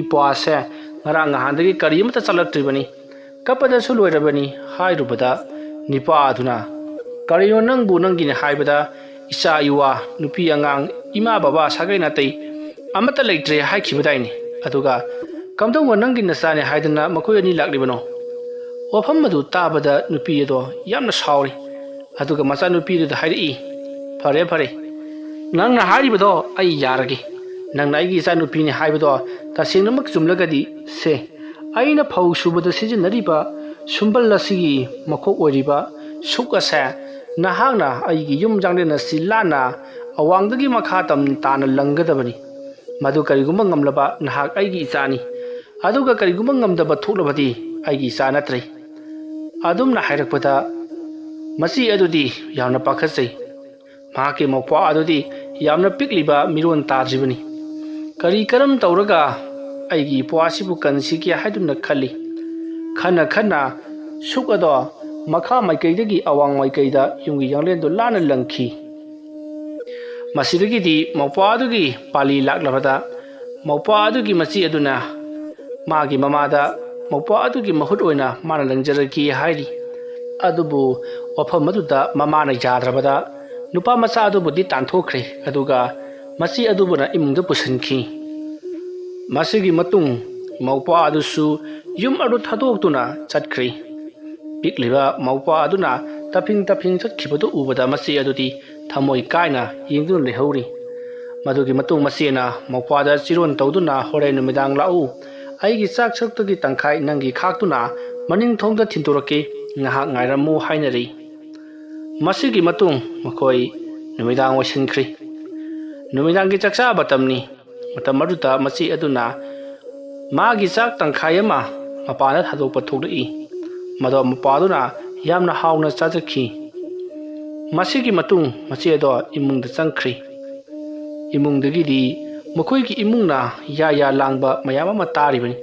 ꯏꯄ꯭ꯋꯥꯁꯦ ꯉꯔꯥꯡ ꯅꯍꯥꯟꯗꯒꯤ ꯀꯔꯤ ꯑꯃꯠꯇ ꯆꯥꯔꯛꯇ꯭ꯔꯤꯕꯅꯤ, ꯀꯞꯄꯗꯁꯨ ꯂꯣꯏꯔꯕꯅꯤ" ꯍꯥꯏꯔꯨꯕꯗ, ꯅꯤꯄꯥ ꯑꯗꯨꯅ, "ꯀꯔꯤꯅꯣ ꯅꯪꯕꯨ ꯅꯪꯒꯤꯅꯤ ꯍꯥꯏꯕꯗ ꯏꯆꯥ ꯏꯋꯥ, ꯅꯨꯄꯤ ꯑꯉꯥꯡ, ꯏꯃꯥ ꯕꯕꯥ, ꯁꯥꯒꯩ ꯅꯥꯇꯩ ꯑꯃꯠꯇ ꯂꯩꯇ꯭ꯔꯦ ꯍꯥꯏꯈꯤꯕꯗꯥꯏꯅꯦ? ꯑꯗꯨꯒ ꯀꯝꯗꯧꯅ ꯅꯪꯒꯤ ꯅꯆꯥꯅꯤ ꯍꯥꯏꯗꯅ ꯃꯈꯣꯏ ꯑꯅꯤ ꯂꯥꯛꯂꯤꯕꯅꯣ?" ꯋꯥꯐꯝ ꯑꯗꯨ ꯇꯥꯕꯗ ꯅꯨꯄꯤ ꯑꯗꯣ ꯌꯥꯝꯅ ꯁꯥꯎꯔꯤ꯫ ꯑꯗꯨꯒ ꯃꯆꯥꯅꯨꯄꯤ ꯑꯗꯨꯗ ꯍꯥꯏꯔꯛꯏ, "ꯐꯔꯦ, ꯐꯔꯦ, ꯅꯪꯅ ꯍꯥꯏꯔꯤꯕꯗꯣ ꯑꯩ ꯌꯥꯔꯒꯦ꯫ ꯅꯪꯅ ꯑꯩꯒꯤ ꯏꯆꯥꯅꯨꯄꯤꯅꯤ ꯍꯥꯏꯕꯗꯣ ꯇꯁꯦꯡꯅꯃꯛ ꯆꯨꯝꯂꯒꯗꯤ ꯁꯦ, ꯑꯩꯅ ꯐꯧ ꯁꯨꯕꯗ ꯁꯤꯖꯤꯟꯅꯔꯤꯕ ꯁꯨꯝꯕꯜ ꯑꯁꯤꯒꯤ ꯃꯀꯣꯛ ꯑꯣꯏꯔꯤꯕ ꯁꯨꯛ ꯑꯁꯦ ꯅꯍꯥꯛꯅ ꯑꯩꯒꯤ ꯌꯨꯝ ꯆꯥꯡꯂꯦꯟ ꯑꯁꯤ ꯂꯥꯟꯅ ꯑꯋꯥꯡꯗꯒꯤ ꯃꯈꯥ ꯇꯝ ꯇꯥꯅ ꯂꯪꯒꯗꯕꯅꯤ꯫ ꯃꯗꯨ ꯀꯔꯤꯒꯨꯝꯕ ꯉꯝꯂꯕ ꯅꯍꯥꯛ ꯑꯩꯒꯤ ꯏꯆꯥꯅꯤ, ꯑꯗꯨꯒ ꯀꯔꯤꯒꯨꯝꯕ ꯉꯝꯗꯕ ꯊꯣꯛꯂꯕꯗꯤ ꯑꯩꯒꯤ ꯏꯆꯥ ꯅꯠꯇ꯭ꯔꯦ"꯫ ꯑꯗꯨꯝꯅ ꯍꯥꯏꯔꯛꯄꯗ ꯃꯆꯦ ꯑꯗꯨꯗꯤ ꯌꯥꯝꯅ ꯄꯥꯈꯠꯆꯩ꯫ ꯃꯍꯥꯛꯀꯤ ꯃꯧꯄ꯭ꯋꯥ ꯑꯗꯨꯗꯤ ꯌꯥꯝꯅ ꯄꯤꯛꯂꯤꯕ ꯃꯤꯔꯣꯟ ꯇꯥꯗ꯭ꯔꯤꯕꯅꯤ꯫ ꯀꯔꯤ ꯀꯔꯝ ꯇꯧꯔꯒ ꯑꯩꯒꯤ ꯏꯄ꯭ꯋꯥꯁꯤꯕꯨ ꯀꯟꯁꯤꯒꯦ ꯍꯥꯏꯗꯨꯅ ꯈꯜꯂꯤ꯫ ꯈꯟꯅ ꯈꯟꯅ ꯁꯨꯛ ꯑꯗꯣ ꯃꯈꯥ ꯃꯥꯏꯀꯩꯗꯒꯤ ꯑꯋꯥꯡ ꯃꯥꯏꯀꯩꯗ ꯌꯨꯝꯒꯤ ꯌꯥꯡꯂꯦꯟꯗꯨ ꯂꯥꯟꯅ ꯂꯪꯈꯤ꯫ ꯃꯁꯤꯗꯒꯤꯗꯤ ꯃꯧꯄ꯭ꯋꯥ ꯑꯗꯨꯒꯤ ꯄꯥꯂꯤ ꯂꯥꯛꯂꯕꯗ, ꯃꯧꯄ꯭ꯋꯥ ꯑꯗꯨꯒꯤ ꯃꯆꯦ ꯑꯗꯨꯅ ꯃꯥꯒꯤ ꯃꯃꯥꯗ ꯃꯧꯄ꯭ꯋꯥ ꯑꯗꯨꯒꯤ ꯃꯍꯨꯠ ꯑꯣꯏꯅ ꯃꯥꯅ ꯂꯪꯖꯔꯒꯦ ꯍꯥꯏꯔꯤ꯫ ꯑꯗꯨꯕꯨ ꯋꯥꯐꯝ ꯑꯗꯨꯗ ꯃꯃꯥꯅ ꯌꯥꯗ꯭ꯔꯕꯗ, ꯅꯨꯄꯥ ꯃꯆꯥ ꯑꯗꯨꯕꯨꯗꯤ ꯇꯥꯟꯊꯣꯛꯈ꯭ꯔꯦ, ꯑꯗꯨꯒ ꯃꯆꯦ ꯑꯗꯨꯕꯨꯅ ꯏꯃꯨꯡꯗ ꯄꯨꯁꯤꯟꯈꯤ꯫ ꯃꯁꯤꯒꯤ ꯃꯇꯨꯡ ꯃꯧꯄ꯭ꯋꯥ ꯑꯗꯨꯁꯨ ꯌꯨꯝ ꯑꯗꯨ ꯊꯥꯗꯣꯛꯇꯨꯅ ꯆꯠꯈ꯭ꯔꯦ꯫ ꯄꯤꯛꯂꯤꯕ ꯃꯧꯄ꯭ꯋꯥ ꯑꯗꯨꯅ ꯇꯞꯐꯤꯡ ꯇꯞꯐꯤꯡ ꯆꯠꯈꯤꯕꯗꯨ ꯎꯕꯗ ꯃꯆꯦ ꯑꯗꯨꯗꯤ ꯊꯃꯣꯏ ꯀꯥꯏꯅ ꯌꯦꯡꯗꯨꯅ ꯂꯩꯍꯧꯔꯤ꯫ ꯃꯗꯨꯒꯤ ꯃꯇꯨꯡ ꯃꯆꯦꯅ ꯃꯧꯄ꯭ꯋꯥꯗ ꯆꯤꯔꯣꯟ ꯇꯧꯗꯨꯅ, "ꯍꯣꯔꯦꯟ ꯅꯨꯃꯤꯗꯥꯡ ꯂꯥꯛꯎ, ꯑꯩꯒꯤ ꯆꯥꯛ ꯁꯔꯨꯛꯇꯒꯤ ꯇꯪꯈꯥꯏ ꯅꯪꯒꯤ ꯈꯥꯛꯇꯨꯅ ꯃꯅꯤꯡ ꯊꯣꯡꯗ ꯊꯤꯟꯗꯣꯔꯛꯀꯦ, ꯉꯥꯏꯍꯥꯛ ꯉꯥꯏꯔꯝꯃꯨ" ꯍꯥꯏꯅꯔꯤ꯫ ꯃꯁꯤꯒꯤ ꯃꯇꯨꯡ ꯃꯈꯣꯏ ꯅꯨꯃꯤꯗꯥꯡ ꯑꯣꯏꯁꯤꯟꯈ꯭ꯔꯤ꯫ ꯅꯨꯃꯤꯗꯥꯡꯒꯤ ꯆꯥꯛꯆꯥ ꯃꯇꯝꯅꯤ꯫ ꯃꯇꯝ ꯑꯗꯨꯗ ꯃꯆꯦ ꯑꯗꯨꯅ ꯃꯥꯒꯤ ꯆꯥꯛ ꯇꯪꯈꯥꯏ ꯑꯃ ꯃꯄꯥꯟꯗ ꯊꯥꯗꯣꯛꯄ ꯊꯣꯛꯂꯛꯏ꯫ ꯃꯗꯣ ꯃꯄꯥꯗꯨꯅ ꯌꯥꯝꯅ ꯍꯥꯎꯅ ꯆꯥꯖꯈꯤ꯫ ꯃꯁꯤꯒꯤ ꯃꯇꯨꯡ ꯃꯆꯦ ꯑꯗꯣ ꯏꯃꯨꯡꯗ ꯆꯪꯈ꯭ꯔꯤ꯫ ꯏꯃꯨꯡꯗꯒꯤꯗꯤ ꯃꯈꯣꯏꯒꯤ ꯏꯃꯨꯡꯅ ꯌꯥ ꯌꯥ ꯂꯥꯡꯕ ꯃꯌꯥꯝ ꯑꯃ ꯇꯥꯔꯤꯕꯅꯤ꯫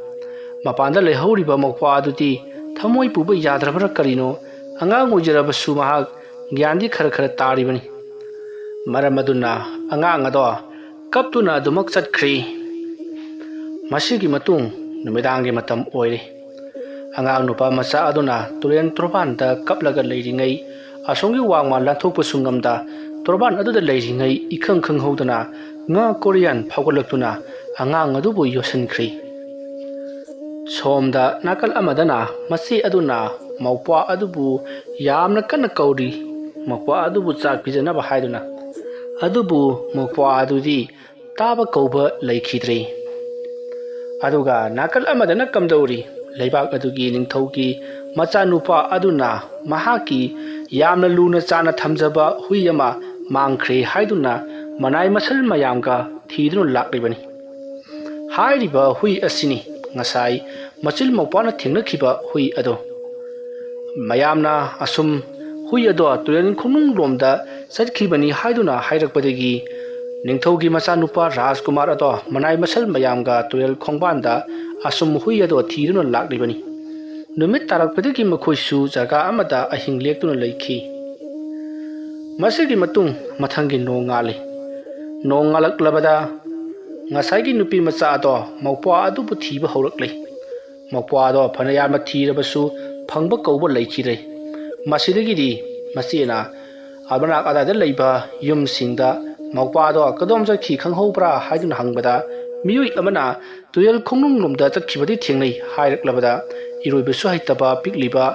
ꯃꯄꯥꯟꯗ ꯂꯩꯍꯧꯔꯤꯕ ꯃꯧꯄ꯭ꯋꯥ ꯑꯗꯨꯗꯤ ꯊꯃꯣꯏ ꯄꯨꯕ ꯌꯥꯗ꯭ꯔꯕ꯭ꯔꯥ ꯀꯔꯤꯅꯣ, ꯑꯉꯥꯡ ꯑꯣꯏꯖꯔꯕꯁꯨ ꯃꯍꯥꯛ ꯒ꯭ꯌꯥꯟꯗꯤ ꯈꯔ ꯈꯔ ꯇꯥꯔꯤꯕꯅꯤ꯫ ꯃꯔꯝ ꯑꯗꯨꯅ ꯑꯉꯥꯡ ꯑꯗꯣ ꯀꯞꯇꯨꯅ ꯑꯗꯨꯃꯛ ꯆꯠꯈ꯭ꯔꯤ꯫ ꯃꯁꯤꯒꯤ ꯃꯇꯨꯡ ꯅꯨꯃꯤꯗꯥꯡꯒꯤ ꯃꯇꯝ ꯑꯣꯏꯔꯦ꯫ ꯑꯉꯥꯡ ꯅꯨꯄꯥ ꯃꯆꯥ ꯑꯗꯨꯅ ꯇꯨꯔꯦꯟ ꯇꯣꯔꯕꯥꯟꯗ ꯀꯞꯂꯒ ꯂꯩꯔꯤꯉꯩ, ꯑꯁꯣꯝꯒꯤ ꯋꯥꯡꯃ ꯂꯥꯟꯊꯣꯛꯄꯁꯨ ꯉꯝꯗ, ꯇꯣꯔꯕꯥꯟ ꯑꯗꯨꯗ ꯂꯩꯔꯤꯉꯩ ꯏꯈꯪ ꯈꯪꯍꯧꯗꯅ ꯉꯥ ꯀꯣꯔꯤꯌꯥꯟ ꯐꯥꯎꯒꯠꯂꯛꯇꯨꯅ ꯑꯉꯥꯡ ꯑꯗꯨꯕꯨ ꯌꯣꯠꯁꯤꯟꯈ꯭ꯔꯤ꯫ ꯁꯣꯝꯗ ꯅꯥꯀꯜ ꯑꯃꯗꯅ ꯃꯆꯦ ꯑꯗꯨꯅ ꯃꯧꯄ꯭ꯋꯥ ꯑꯗꯨꯕꯨ ꯌꯥꯝꯅ ꯀꯟꯅ ꯀꯧꯔꯤ, ꯃꯧꯄ꯭ꯋꯥ ꯑꯗꯨꯕꯨ ꯆꯥꯛ ꯄꯤꯖꯅꯕ ꯍꯥꯏꯗꯨꯅ꯫ ꯑꯗꯨꯕꯨ ꯃꯧꯄ꯭ꯋꯥ ꯑꯗꯨꯗꯤ ꯇꯥꯕ ꯀꯧꯕ ꯂꯩꯈꯤꯗ꯭ꯔꯦ꯫ ꯑꯗꯨꯒ ꯅꯥꯀꯜ ꯑꯃꯗꯅ ꯀꯝꯗꯧꯔꯤ? ꯂꯩꯕꯥꯛ ꯑꯗꯨꯒꯤ ꯅꯤꯡꯊꯧꯒꯤ ꯃꯆꯥꯅꯨꯄꯥ ꯑꯗꯨꯅ ꯃꯍꯥꯛꯀꯤ ꯌꯥꯝꯅ ꯂꯨꯅ ꯆꯥꯅ ꯊꯝꯖꯕ ꯍꯨꯏ ꯑꯃ ꯃꯥꯡꯈ꯭ꯔꯦ ꯍꯥꯏꯗꯨꯅ ꯃꯅꯥꯏ ꯃꯁꯜ ꯃꯌꯥꯝꯒ ꯊꯤꯗꯨꯅ ꯂꯥꯛꯂꯤꯕꯅꯤ꯫ ꯍꯥꯏꯔꯤꯕ ꯍꯨꯏ ꯑꯁꯤꯅꯤ ꯉꯁꯥꯏ ꯃꯆꯤꯜ ꯃꯧꯄ꯭ꯋꯥꯅ ꯊꯦꯡꯅꯈꯤꯕ ꯍꯨꯏ ꯑꯗꯣ꯫ ꯃꯌꯥꯝꯅ ꯑꯁꯨꯝ ꯍꯨꯏ ꯑꯗꯣ ꯇꯨꯔꯦꯜ ꯈꯣꯡꯅꯨꯡ ꯂꯣꯝꯗ ꯆꯠꯈꯤꯕꯅꯤ ꯍꯥꯏꯗꯨꯅ ꯍꯥꯏꯔꯛꯄꯗꯒꯤ ꯅꯤꯡꯊꯧꯒꯤ ꯃꯆꯥꯅꯨꯄꯥ ꯔꯥꯖꯀꯨꯃꯥꯔ ꯑꯗꯣ ꯃꯅꯥꯏ ꯃꯁꯜ ꯃꯌꯥꯝꯒ ꯇꯨꯔꯦꯜ ꯈꯣꯡꯕꯥꯟꯗ ꯑꯁꯨꯝ ꯍꯨꯏ ꯑꯗꯣ ꯊꯤꯗꯨꯅ ꯂꯥꯛꯂꯤꯕꯅꯤ꯫ ꯅꯨꯃꯤꯠ ꯇꯥꯔꯛꯄꯗꯒꯤ ꯃꯈꯣꯏꯁꯨ ꯖꯒꯥ ꯑꯃꯗ ꯑꯍꯤꯡ ꯂꯦꯛꯇꯨꯅ ꯂꯩꯈꯤ꯫ ꯃꯁꯤꯒꯤ ꯃꯇꯨꯡ ꯃꯊꯪꯒꯤ ꯅꯣꯡ ꯉꯥꯜꯂꯤ꯫ ꯅꯣꯡ ꯉꯥꯜꯂꯛꯂꯕꯗ ꯉꯁꯥꯏꯒꯤ ꯅꯨꯄꯤ ꯃꯆꯥ ꯑꯗꯣ ꯃꯧꯄ꯭ꯋꯥ ꯑꯗꯨꯕꯨ ꯊꯤꯕ ꯍꯧꯔꯛꯂꯤ꯫ ꯃꯧꯄ꯭ꯋꯥ ꯑꯗꯣ ꯐꯅ ꯌꯥꯝꯅ ꯊꯤꯔꯕꯁꯨ ꯐꯪꯕ ꯀꯧꯕ ꯂꯩꯈꯤꯗ꯭ꯔꯦ꯫ ꯃꯁꯤꯗꯒꯤꯗꯤ ꯃꯆꯦꯅ ꯑꯃꯅꯥꯛ ꯑꯗꯥꯏꯗ ꯂꯩꯕ ꯌꯨꯝꯁꯤꯡꯗ ꯃꯧꯄ꯭ꯋꯥ ꯑꯗꯣ ꯀꯗꯣꯝ ꯆꯠꯈꯤ ꯈꯪꯍꯧꯕ꯭ꯔꯥ ꯍꯥꯏꯗꯨꯅ ꯍꯪꯕꯗ, ꯃꯤꯑꯣꯏ ꯑꯃꯅ ꯇꯨꯔꯦꯜ ꯈꯣꯡꯅꯨꯡ ꯂꯣꯝꯗ ꯆꯠꯈꯤꯕꯗꯤ ꯊꯦꯡꯅꯩ ꯍꯥꯏꯔꯛꯂꯕꯗ, ꯏꯔꯣꯏꯕꯁꯨ ꯍꯩꯇꯕ ꯄꯤꯛꯂꯤꯕ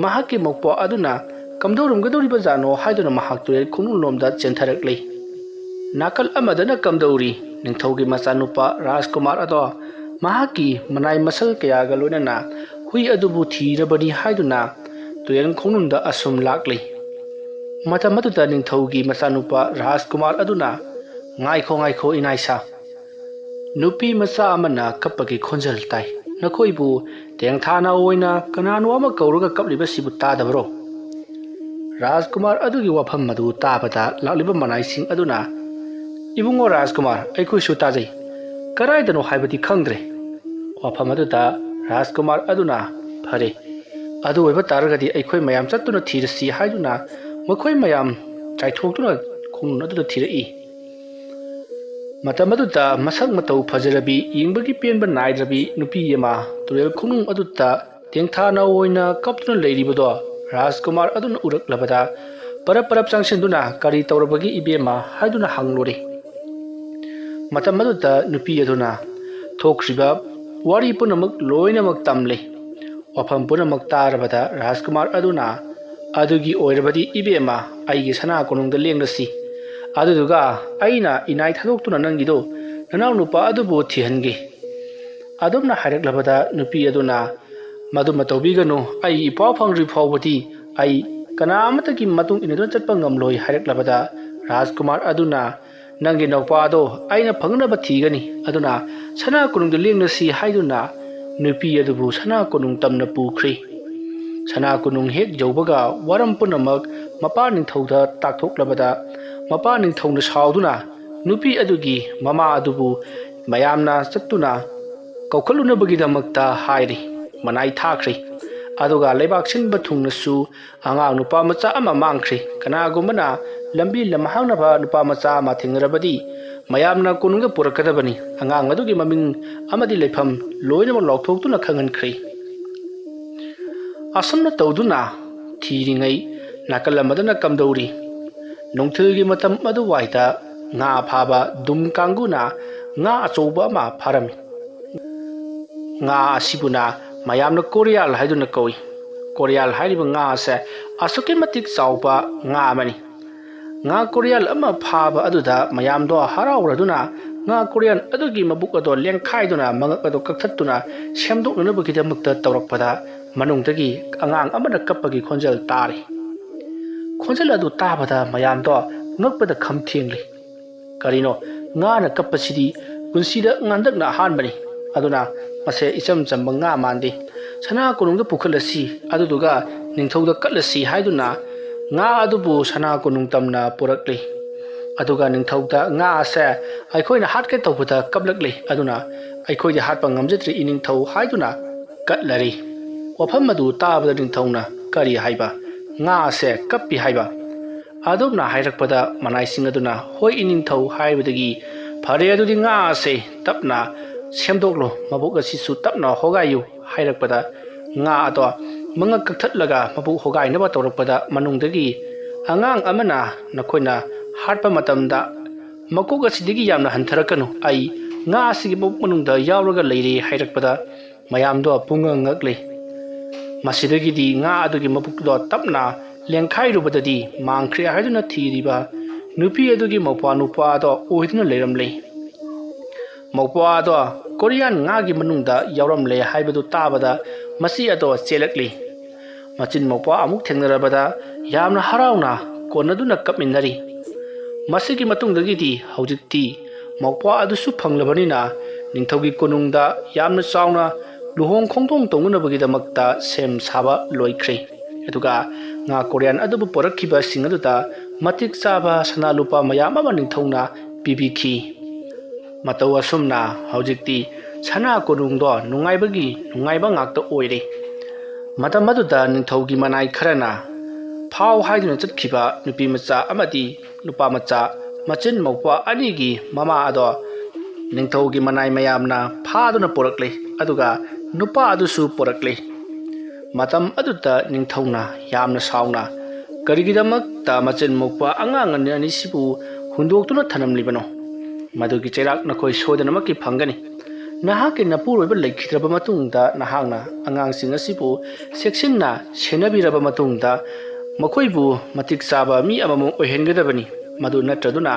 ꯃꯍꯥꯛꯀꯤ ꯃꯧꯄ꯭ꯋꯥ ꯑꯗꯨꯅ ꯀꯝꯗꯧꯔꯝꯒꯗꯧꯔꯤꯕꯖꯥꯠꯅꯣ ꯍꯥꯏꯗꯨꯅ ꯃꯍꯥꯛ ꯇꯨꯔꯦꯜ ꯈꯣꯡꯅꯨꯡ ꯂꯣꯝꯗ ꯆꯦꯟꯊꯔꯛꯂꯤ꯫ ꯅꯥꯀꯜ ꯑꯃꯗꯅ ꯀꯝꯗꯧꯔꯤ, ꯅꯤꯡꯊꯧꯒꯤ ꯃꯆꯥꯅꯨꯄꯥ ꯔꯥꯖꯀꯨꯃꯥꯔ ꯑꯗꯣ ꯃꯍꯥꯛꯀꯤ ꯃꯅꯥꯏ ꯃꯁꯜ ꯀꯌꯥꯒ ꯂꯣꯏꯅꯅ ꯍꯨꯏ ꯑꯗꯨꯕꯨ ꯊꯤꯔꯕꯅꯤ ꯍꯥꯏꯗꯨꯅ ꯇꯨꯔꯦꯜ ꯈꯣꯡꯅꯨꯡꯗ ꯑꯁꯨꯝ ꯂꯥꯛꯂꯤ꯫ ꯃꯇꯝ ꯑꯗꯨꯗ ꯅꯤꯡꯊꯧꯒꯤ ꯃꯆꯥꯅꯨꯄꯥ ꯔꯥꯖꯀꯨꯃꯥꯔ ꯑꯗꯨꯅ, "ꯉꯥꯏꯈꯣ, ꯉꯥꯏꯈꯣ, ꯏꯅꯥꯏꯁꯥ꯫ ꯅꯨꯄꯤ ꯃꯆꯥ ꯑꯃꯅ ꯀꯞꯄꯒꯤ ꯈꯣꯟꯖꯦꯜ ꯇꯥꯏ꯫ ꯅꯈꯣꯏꯕꯨ ꯇꯦꯡꯊꯥꯅ ꯑꯣꯏꯅ ꯀꯅꯥꯅꯣ ꯑꯃ ꯀꯧꯔꯒ ꯀꯞꯂꯤꯕꯁꯤꯕꯨ ꯇꯥꯗꯕꯔꯣ?" ꯔꯥꯖꯀꯨꯃꯥꯔ ꯑꯗꯨꯒꯤ ꯋꯥꯐꯝ ꯑꯗꯨ ꯇꯥꯕꯗ ꯂꯥꯛꯂꯤꯕ ꯃꯅꯥꯏꯁꯤꯡ ꯑꯗꯨꯅ, "ꯏꯕꯨꯡꯉꯣ ꯔꯥꯖꯀꯨꯃꯥꯔ, ꯑꯩꯈꯣꯏꯁꯨ ꯇꯥꯖꯩ꯫ ꯀꯗꯥꯏꯗꯅꯣ ꯍꯥꯏꯕꯗꯤ ꯈꯪꯗ꯭ꯔꯦ꯫" ꯋꯥꯐꯝ ꯑꯗꯨꯗ ꯔꯥꯖꯀꯨꯃꯥꯔ ꯑꯗꯨꯅ, "ꯐꯔꯦ, ꯑꯗꯨ ꯑꯣꯏꯕ ꯇꯥꯔꯒꯗꯤ ꯑꯩꯈꯣꯏ ꯃꯌꯥꯝ ꯆꯠꯇꯨꯅ ꯊꯤꯔꯁꯤ" ꯍꯥꯏꯗꯨꯅ ꯃꯈꯣꯏ ꯃꯌꯥꯝ ꯆꯥꯏꯊꯣꯛꯇꯨꯅ ꯈꯣꯡꯅꯨꯡ ꯑꯗꯨꯗ ꯊꯤꯔꯛꯏ꯫ ꯃꯇꯝ ꯑꯗꯨꯗ ꯃꯁꯛ ꯃꯇꯧ ꯐꯖꯔꯕꯤ, ꯌꯦꯡꯕꯒꯤ ꯄꯦꯟꯕ ꯅꯥꯏꯗ꯭ꯔꯕꯤ ꯅꯨꯄꯤ ꯑꯃ ꯇꯨꯔꯦꯜ ꯈꯣꯡꯅꯨꯡ ꯑꯗꯨꯗ ꯇꯦꯡꯊꯥꯅ ꯑꯣꯏꯅ ꯀꯞꯇꯨꯅ ꯂꯩꯔꯤꯕꯗꯣ ꯔꯥꯖꯀꯨꯃꯥꯔ ꯑꯗꯨꯅ ꯎꯔꯛꯂꯕꯗ, ꯄꯔꯞ ꯄꯔꯞ ꯆꯪꯁꯤꯟꯗꯨꯅ, "ꯀꯔꯤ ꯇꯧꯔꯕꯒꯦ ꯏꯕꯦꯝꯃ?" ꯍꯥꯏꯗꯨꯅ ꯍꯪꯂꯨꯔꯦ꯫ ꯃꯇꯝ ꯑꯗꯨꯗ ꯅꯨꯄꯤ ꯑꯗꯨꯅ ꯊꯣꯛꯈ꯭ꯔꯤꯕ ꯋꯥꯔꯤ ꯄꯨꯝꯅꯃꯛ ꯂꯣꯏꯅꯃꯛ ꯇꯝꯂꯦ꯫ ꯋꯥꯐꯝ ꯄꯨꯝꯅꯃꯛ ꯇꯥꯔꯕꯗ ꯔꯥꯖꯀꯨꯃꯥꯔ ꯑꯗꯨꯅ, "ꯑꯗꯨꯒꯤ ꯑꯣꯏꯔꯕꯗꯤ ꯏꯕꯦꯝꯃ, ꯑꯩꯒꯤ ꯁꯅꯥ ꯀꯣꯅꯨꯡꯗ ꯂꯦꯡꯂꯁꯤ꯫ ꯑꯗꯨꯗꯨꯒ ꯑꯩꯅ ꯏꯅꯥꯏ ꯊꯥꯗꯣꯛꯇꯨꯅ ꯅꯪꯒꯤꯗꯣ ꯅꯅꯥꯎ ꯅꯨꯄꯥ ꯑꯗꯨꯕꯨ ꯊꯤꯍꯟꯒꯦ꯫" ꯑꯗꯨꯝꯅ ꯍꯥꯏꯔꯛꯂꯕꯗ ꯅꯨꯄꯤ ꯑꯗꯨꯅ, "ꯃꯗꯨꯃ ꯇꯧꯕꯤꯒꯅꯨ, ꯑꯩ ꯏꯄꯥꯎ ꯐꯪꯗ꯭ꯔꯤ ꯐꯥꯎꯕꯗꯤ ꯑꯩ ꯀꯅꯥ ꯑꯃꯠꯇꯒꯤ ꯃꯇꯨꯡ ꯏꯟꯅꯗꯨꯅ ꯆꯠꯄ ꯉꯝꯂꯣꯏ" ꯍꯥꯏꯔꯛꯂꯕꯗ ꯔꯥꯖꯀꯨꯃꯥꯔ ꯑꯗꯨꯅ, "ꯅꯪꯒꯤ ꯅꯧꯄꯥ ꯑꯗꯣ ꯑꯩꯅ ꯐꯪꯅꯕ ꯊꯤꯒꯅꯤ, ꯑꯗꯨꯅ ꯁꯅꯥ ꯀꯣꯅꯨꯡꯗ ꯂꯦꯡꯂꯁꯤ" ꯍꯥꯏꯗꯨꯅ ꯅꯨꯄꯤ ꯑꯗꯨꯕꯨ ꯁꯅꯥ ꯀꯣꯅꯨꯡ ꯇꯝꯅ ꯄꯨꯈ꯭ꯔꯤ꯫ ꯁꯅꯥ ꯀꯣꯅꯨꯡ ꯍꯦꯛ ꯌꯧꯕꯒ ꯋꯥꯔꯝ ꯄꯨꯝꯅꯃꯛ ꯃꯄꯥ ꯅꯤꯡꯊꯧꯗ ꯇꯥꯛꯊꯣꯛꯂꯕꯗ, ꯃꯄꯥ ꯅꯤꯡꯊꯧꯅ ꯁꯥꯎꯗꯨꯅ ꯅꯨꯄꯤ ꯑꯗꯨꯒꯤ ꯃꯃꯥ ꯑꯗꯨꯕꯨ ꯃꯌꯥꯝꯅ ꯆꯠꯇꯨꯅ ꯀꯧꯈꯠꯂꯨꯅꯕꯒꯤꯗꯃꯛꯇ ꯍꯥꯏꯔꯤ꯫ ꯃꯅꯥꯏ ꯊꯥꯈ꯭ꯔꯤ꯫ ꯑꯗꯨꯒ ꯂꯩꯕꯥꯛ ꯁꯤꯟꯕ ꯊꯨꯡꯅꯁꯨ ꯑꯉꯥꯡ ꯅꯨꯄꯥ ꯃꯆꯥ ꯑꯃ ꯃꯥꯡꯈ꯭ꯔꯤ꯫ ꯀꯅꯥꯒꯨꯝꯕꯅ ꯂꯝꯕꯤ ꯂꯝꯍꯥꯡꯅꯕ ꯅꯨꯄꯥ ꯃꯆꯥ ꯑꯃ ꯊꯦꯡꯅꯔꯕꯗꯤ ꯃꯌꯥꯝꯅ ꯀꯣꯅꯨꯡꯗ ꯄꯨꯔꯛꯀꯗꯕꯅꯤ꯫ ꯑꯉꯥꯡ ꯑꯗꯨꯒꯤ ꯃꯃꯤꯡ ꯑꯃꯗꯤ ꯂꯩꯐꯝ ꯂꯣꯏꯅꯃꯛ ꯂꯥꯎꯊꯣꯛꯇꯨꯅ ꯈꯪꯍꯟꯈ꯭ꯔꯦ꯫ ꯑꯁꯨꯝꯅ ꯇꯧꯗꯨꯅ ꯊꯤꯔꯤꯉꯩ ꯅꯥꯀꯜ ꯑꯃꯗꯅ ꯀꯝꯗꯧꯔꯤ? ꯅꯨꯡꯊꯤꯜꯒꯤ ꯃꯇꯝ ꯑꯗꯨꯋꯥꯏꯗ ꯉꯥ ꯐꯥꯕ ꯗꯨꯝ ꯀꯥꯡꯕꯨꯅ ꯉꯥ ꯑꯆꯧꯕ ꯑꯃ ꯐꯥꯔꯝꯃꯤ꯫ ꯉꯥ ꯑꯁꯤꯕꯨꯅ ꯃꯌꯥꯝꯅ ꯀꯣꯔꯤꯌꯥꯜ ꯍꯥꯏꯗꯨꯅ ꯀꯧꯏ꯫ ꯀꯣꯔꯤꯌꯥꯜ ꯍꯥꯏꯔꯤꯕ ꯉꯥ ꯑꯁꯦ ꯑꯁꯨꯛꯀꯤ ꯃꯇꯤꯛ ꯆꯥꯎꯕ ꯉꯥ ꯑꯃꯅꯤ꯫ ꯉꯥ ꯀꯣꯔꯤꯌꯥꯜ ꯑꯃ ꯐꯥꯕ ꯑꯗꯨꯗ ꯃꯌꯥꯝꯗꯣ ꯍꯔꯥꯎꯔꯗꯨꯅ ꯉꯥ ꯀꯣꯔꯤꯌꯥꯜ ꯑꯗꯨꯒꯤ ꯃꯕꯨꯛ ꯑꯗꯣ ꯂꯦꯟꯈꯥꯏꯗꯨꯅ ꯃꯉꯛ ꯑꯗꯣ ꯀꯛꯊꯠꯇꯨꯅ ꯁꯦꯝꯗꯣꯛꯅꯅꯕꯒꯤꯗꯃꯛꯇ ꯇꯧꯔꯛꯄꯗ, ꯃꯅꯨꯡꯗꯒꯤ ꯑꯉꯥꯡ ꯑꯃꯅ ꯀꯞꯄꯒꯤ ꯈꯣꯟꯖꯦꯜ ꯇꯥꯔꯤ꯫ ꯈꯣꯟꯖꯦꯜ ꯑꯗꯨ ꯇꯥꯕꯗ ꯃꯌꯥꯝꯗꯣ ꯉꯛꯄꯗ ꯈꯝ ꯊꯦꯡꯂꯤ꯫ ꯀꯔꯤꯅꯣ, ꯉꯥꯅ ꯀꯞꯄꯁꯤꯗꯤ ꯄꯨꯟꯁꯤꯗ ꯍꯟꯗꯛꯅ ꯑꯍꯥꯟꯕꯅꯤ꯫ ꯑꯗꯨꯅ ꯃꯁꯦ ꯏꯆꯝ ꯆꯝꯕ ꯉꯥ ꯃꯥꯟꯗꯦ꯫ ꯁꯅꯥ ꯀꯣꯅꯨꯡꯗ ꯄꯨꯈꯠꯂꯁꯤ, ꯑꯗꯨꯗꯨꯒ ꯅꯤꯡꯊꯧꯗ ꯀꯠꯂꯁꯤ ꯍꯥꯏꯗꯨꯅ ꯉꯥ ꯑꯗꯨꯕꯨ ꯁꯅꯥ ꯀꯣꯅꯨꯡ ꯇꯝꯅ ꯄꯨꯔꯛꯂꯤ꯫ ꯑꯗꯨꯒ ꯅꯤꯡꯊꯧꯗ ꯉꯥ ꯑꯁꯦ ꯑꯩꯈꯣꯏꯅ ꯍꯥꯠꯀꯦ ꯇꯧꯕꯗ ꯀꯞꯂꯛꯂꯤ, ꯑꯗꯨꯅ ꯑꯩꯈꯣꯏꯗꯤ ꯍꯥꯠꯄ ꯉꯝꯖꯗ꯭ꯔꯤ ꯏꯅꯤꯡꯊꯧ ꯍꯥꯏꯗꯨꯅ ꯀꯠꯂꯔꯤ꯫ ꯋꯥꯐꯝ ꯑꯗꯨ ꯇꯥꯕꯗ ꯅꯤꯡꯊꯧꯅ ꯀꯔꯤ ꯍꯥꯏꯕ? ꯉꯥ ꯑꯁꯦ ꯀꯞꯄꯤ ꯍꯥꯏꯕ? ꯑꯗꯨꯝꯅ ꯍꯥꯏꯔꯛꯄꯗ ꯃꯅꯥꯏꯁꯤꯡ ꯑꯗꯨꯅ, "ꯍꯣꯏ ꯏꯅꯤꯡꯊꯧ" ꯍꯥꯏꯕꯗꯒꯤ, "ꯐꯔꯦ, ꯑꯗꯨꯗꯤ ꯉꯥ ꯑꯁꯦ ꯇꯞꯅ ꯁꯦꯝꯗꯣꯛꯂꯣ, ꯃꯕꯨꯛ ꯑꯁꯤꯁꯨ ꯇꯞꯅ ꯍꯣꯒꯥꯏꯌꯨ" ꯍꯥꯏꯔꯛꯄꯗ, ꯉꯥ ꯑꯗꯣ ꯃꯉꯛ ꯀꯛꯊꯠꯂꯒ ꯃꯕꯨꯛ ꯍꯣꯒꯥꯏꯅꯕ ꯇꯧꯔꯛꯄꯗ, ꯃꯅꯨꯡꯗꯒꯤ ꯑꯉꯥꯡ ꯑꯃꯅ, "ꯅꯈꯣꯏꯅ ꯍꯥꯠꯄ ꯃꯇꯝꯗ ꯃꯀꯣꯛ ꯑꯁꯤꯗꯒꯤ ꯌꯥꯝꯅ ꯍꯟꯊꯔꯛꯀꯅꯨ, ꯑꯩ ꯉꯥ ꯑꯁꯤꯒꯤ ꯃꯕꯨꯛ ꯃꯅꯨꯡꯗ ꯌꯥꯎꯔꯒ ꯂꯩꯔꯦ" ꯍꯥꯏꯔꯛꯄꯗ, ꯃꯌꯥꯝꯗꯣ ꯄꯨꯡꯉꯛ ꯉꯛꯂꯦ꯫ ꯃꯁꯤꯗꯒꯤꯗꯤ ꯉꯥ ꯑꯗꯨꯒꯤ ꯃꯕꯨꯛꯇꯣ ꯇꯞꯅ ꯂꯦꯡꯈꯥꯏꯔꯨꯕꯗꯗꯤ ꯃꯥꯡꯈ꯭ꯔꯦ ꯍꯥꯏꯗꯨꯅ ꯊꯤꯔꯤꯕ ꯅꯨꯄꯤ ꯑꯗꯨꯒꯤ ꯃꯧꯄ꯭ꯋꯥ ꯅꯨꯄꯥꯗꯣ ꯑꯣꯏꯗꯨꯅ ꯂꯩꯔꯝꯂꯦ꯫ ꯃꯧꯄ꯭ꯋꯥ ꯑꯗꯣ ꯀꯣꯔꯤꯌꯥꯟ ꯉꯥꯒꯤ ꯃꯅꯨꯡꯗ ꯌꯥꯎꯔꯝꯂꯦ ꯍꯥꯏꯕꯗꯨ ꯇꯥꯕꯗ ꯃꯆꯤ ꯑꯗꯣ ꯆꯦꯜꯂꯛꯂꯤ꯫ ꯃꯆꯤꯟ ꯃꯧꯄ꯭ꯋꯥ ꯑꯃꯨꯛ ꯊꯦꯡꯅꯔꯕꯗ ꯌꯥꯝꯅ ꯍꯔꯥꯎꯅ ꯀꯣꯟꯅꯗꯨꯅ ꯀꯞꯃꯤꯟꯅꯔꯤ꯫ ꯃꯁꯤꯒꯤ ꯃꯇꯨꯡꯗꯒꯤꯗꯤ ꯍꯧꯖꯤꯛꯇꯤ ꯃꯧꯄ꯭ꯋꯥ ꯑꯗꯨꯁꯨ ꯐꯪꯂꯕꯅꯤꯅ ꯅꯤꯡꯊꯧꯒꯤ ꯀꯣꯅꯨꯡꯗ ꯌꯥꯝꯅ ꯆꯥꯎꯅ ꯂꯨꯍꯣꯡ ꯈꯣꯡꯗꯣꯡ ꯇꯧꯅꯅꯕꯒꯤꯗꯃꯛꯇ ꯁꯦꯝ ꯁꯥꯕ ꯂꯣꯏꯈ꯭ꯔꯦ꯫ ꯑꯗꯨꯒ ꯉꯥ ꯀꯣꯔꯤꯌꯥꯟ ꯑꯗꯨꯕꯨ ꯄꯣꯔꯛꯈꯤꯕꯁꯤꯡ ꯑꯗꯨꯗ ꯃꯇꯤꯛ ꯆꯥꯕ ꯁꯅꯥ ꯂꯨꯄꯥ ꯃꯌꯥꯝ ꯑꯃ ꯅꯤꯡꯊꯧꯅ ꯄꯤꯕꯤꯈꯤ꯫ ꯃꯇꯧ ꯑꯁꯨꯝꯅ ꯍꯧꯖꯤꯛꯇꯤ ꯁꯅꯥ ꯀꯣꯅꯨꯡꯗꯣ ꯅꯨꯡꯉꯥꯏꯕꯒꯤ ꯅꯨꯡꯉꯥꯏꯕ ꯉꯥꯛꯇ ꯑꯣꯏꯔꯦ꯫ ꯃꯇꯝ ꯑꯗꯨꯗ ꯅꯤꯡꯊꯧꯒꯤ ꯃꯅꯥꯏ ꯈꯔꯅ ꯐꯥꯎ ꯍꯥꯏꯗꯨꯅ ꯆꯠꯈꯤꯕ ꯅꯨꯄꯤ ꯃꯆꯥ ꯑꯃꯗꯤ ꯅꯨꯄꯥ ꯃꯆꯥ ꯃꯆꯤꯟ ꯃꯧꯄ꯭ꯋꯥ ꯑꯅꯤꯒꯤ ꯃꯃꯥ ꯑꯗꯣ ꯅꯤꯡꯊꯧꯒꯤ ꯃꯅꯥꯏ ꯃꯌꯥꯝꯅ ꯐꯥꯗꯨꯅ ꯄꯨꯔꯛꯂꯦ꯫ ꯑꯗꯨꯒ ꯅꯨꯄꯥ ꯑꯗꯨꯁꯨ ꯄꯨꯔꯛꯂꯦ꯫ ꯃꯇꯝ ꯑꯗꯨꯗ ꯅꯤꯡꯊꯧꯅ ꯌꯥꯝꯅ ꯁꯥꯎꯅ, "ꯀꯔꯤꯒꯤꯗꯃꯛꯇ ꯃꯆꯤꯟ ꯃꯧꯄ꯭ꯋꯥ ꯑꯉꯥꯡ ꯑꯅꯤ ꯑꯅꯤꯁꯤꯕꯨ ꯍꯨꯟꯗꯣꯛꯇꯨꯅ ꯊꯅꯝꯂꯤꯕꯅꯣ? ꯃꯗꯨꯒꯤ ꯆꯩꯔꯥꯛ ꯅꯈꯣꯏ ꯁꯣꯏꯗꯅꯃꯛꯀꯤ ꯐꯪꯒꯅꯤ꯫ ꯅꯍꯥꯛꯀꯤ ꯅꯄꯨꯔꯣꯏꯕ ꯂꯩꯈꯤꯗ꯭ꯔꯕ ꯃꯇꯨꯡꯗ ꯅꯍꯥꯛꯅ ꯑꯉꯥꯡꯁꯤꯡ ꯑꯁꯤꯕꯨ ꯆꯦꯛꯁꯤꯟꯅ ꯁꯦꯟꯅꯕꯤꯔꯕ ꯃꯇꯨꯡꯗ ꯃꯈꯣꯏꯕꯨ ꯃꯇꯤꯛ ꯆꯥꯕ ꯃꯤ ꯑꯃꯃꯝ ꯑꯣꯏꯍꯟꯒꯗꯕꯅꯤ꯫ ꯃꯗꯨ ꯅꯠꯇ꯭ꯔꯗꯨꯅ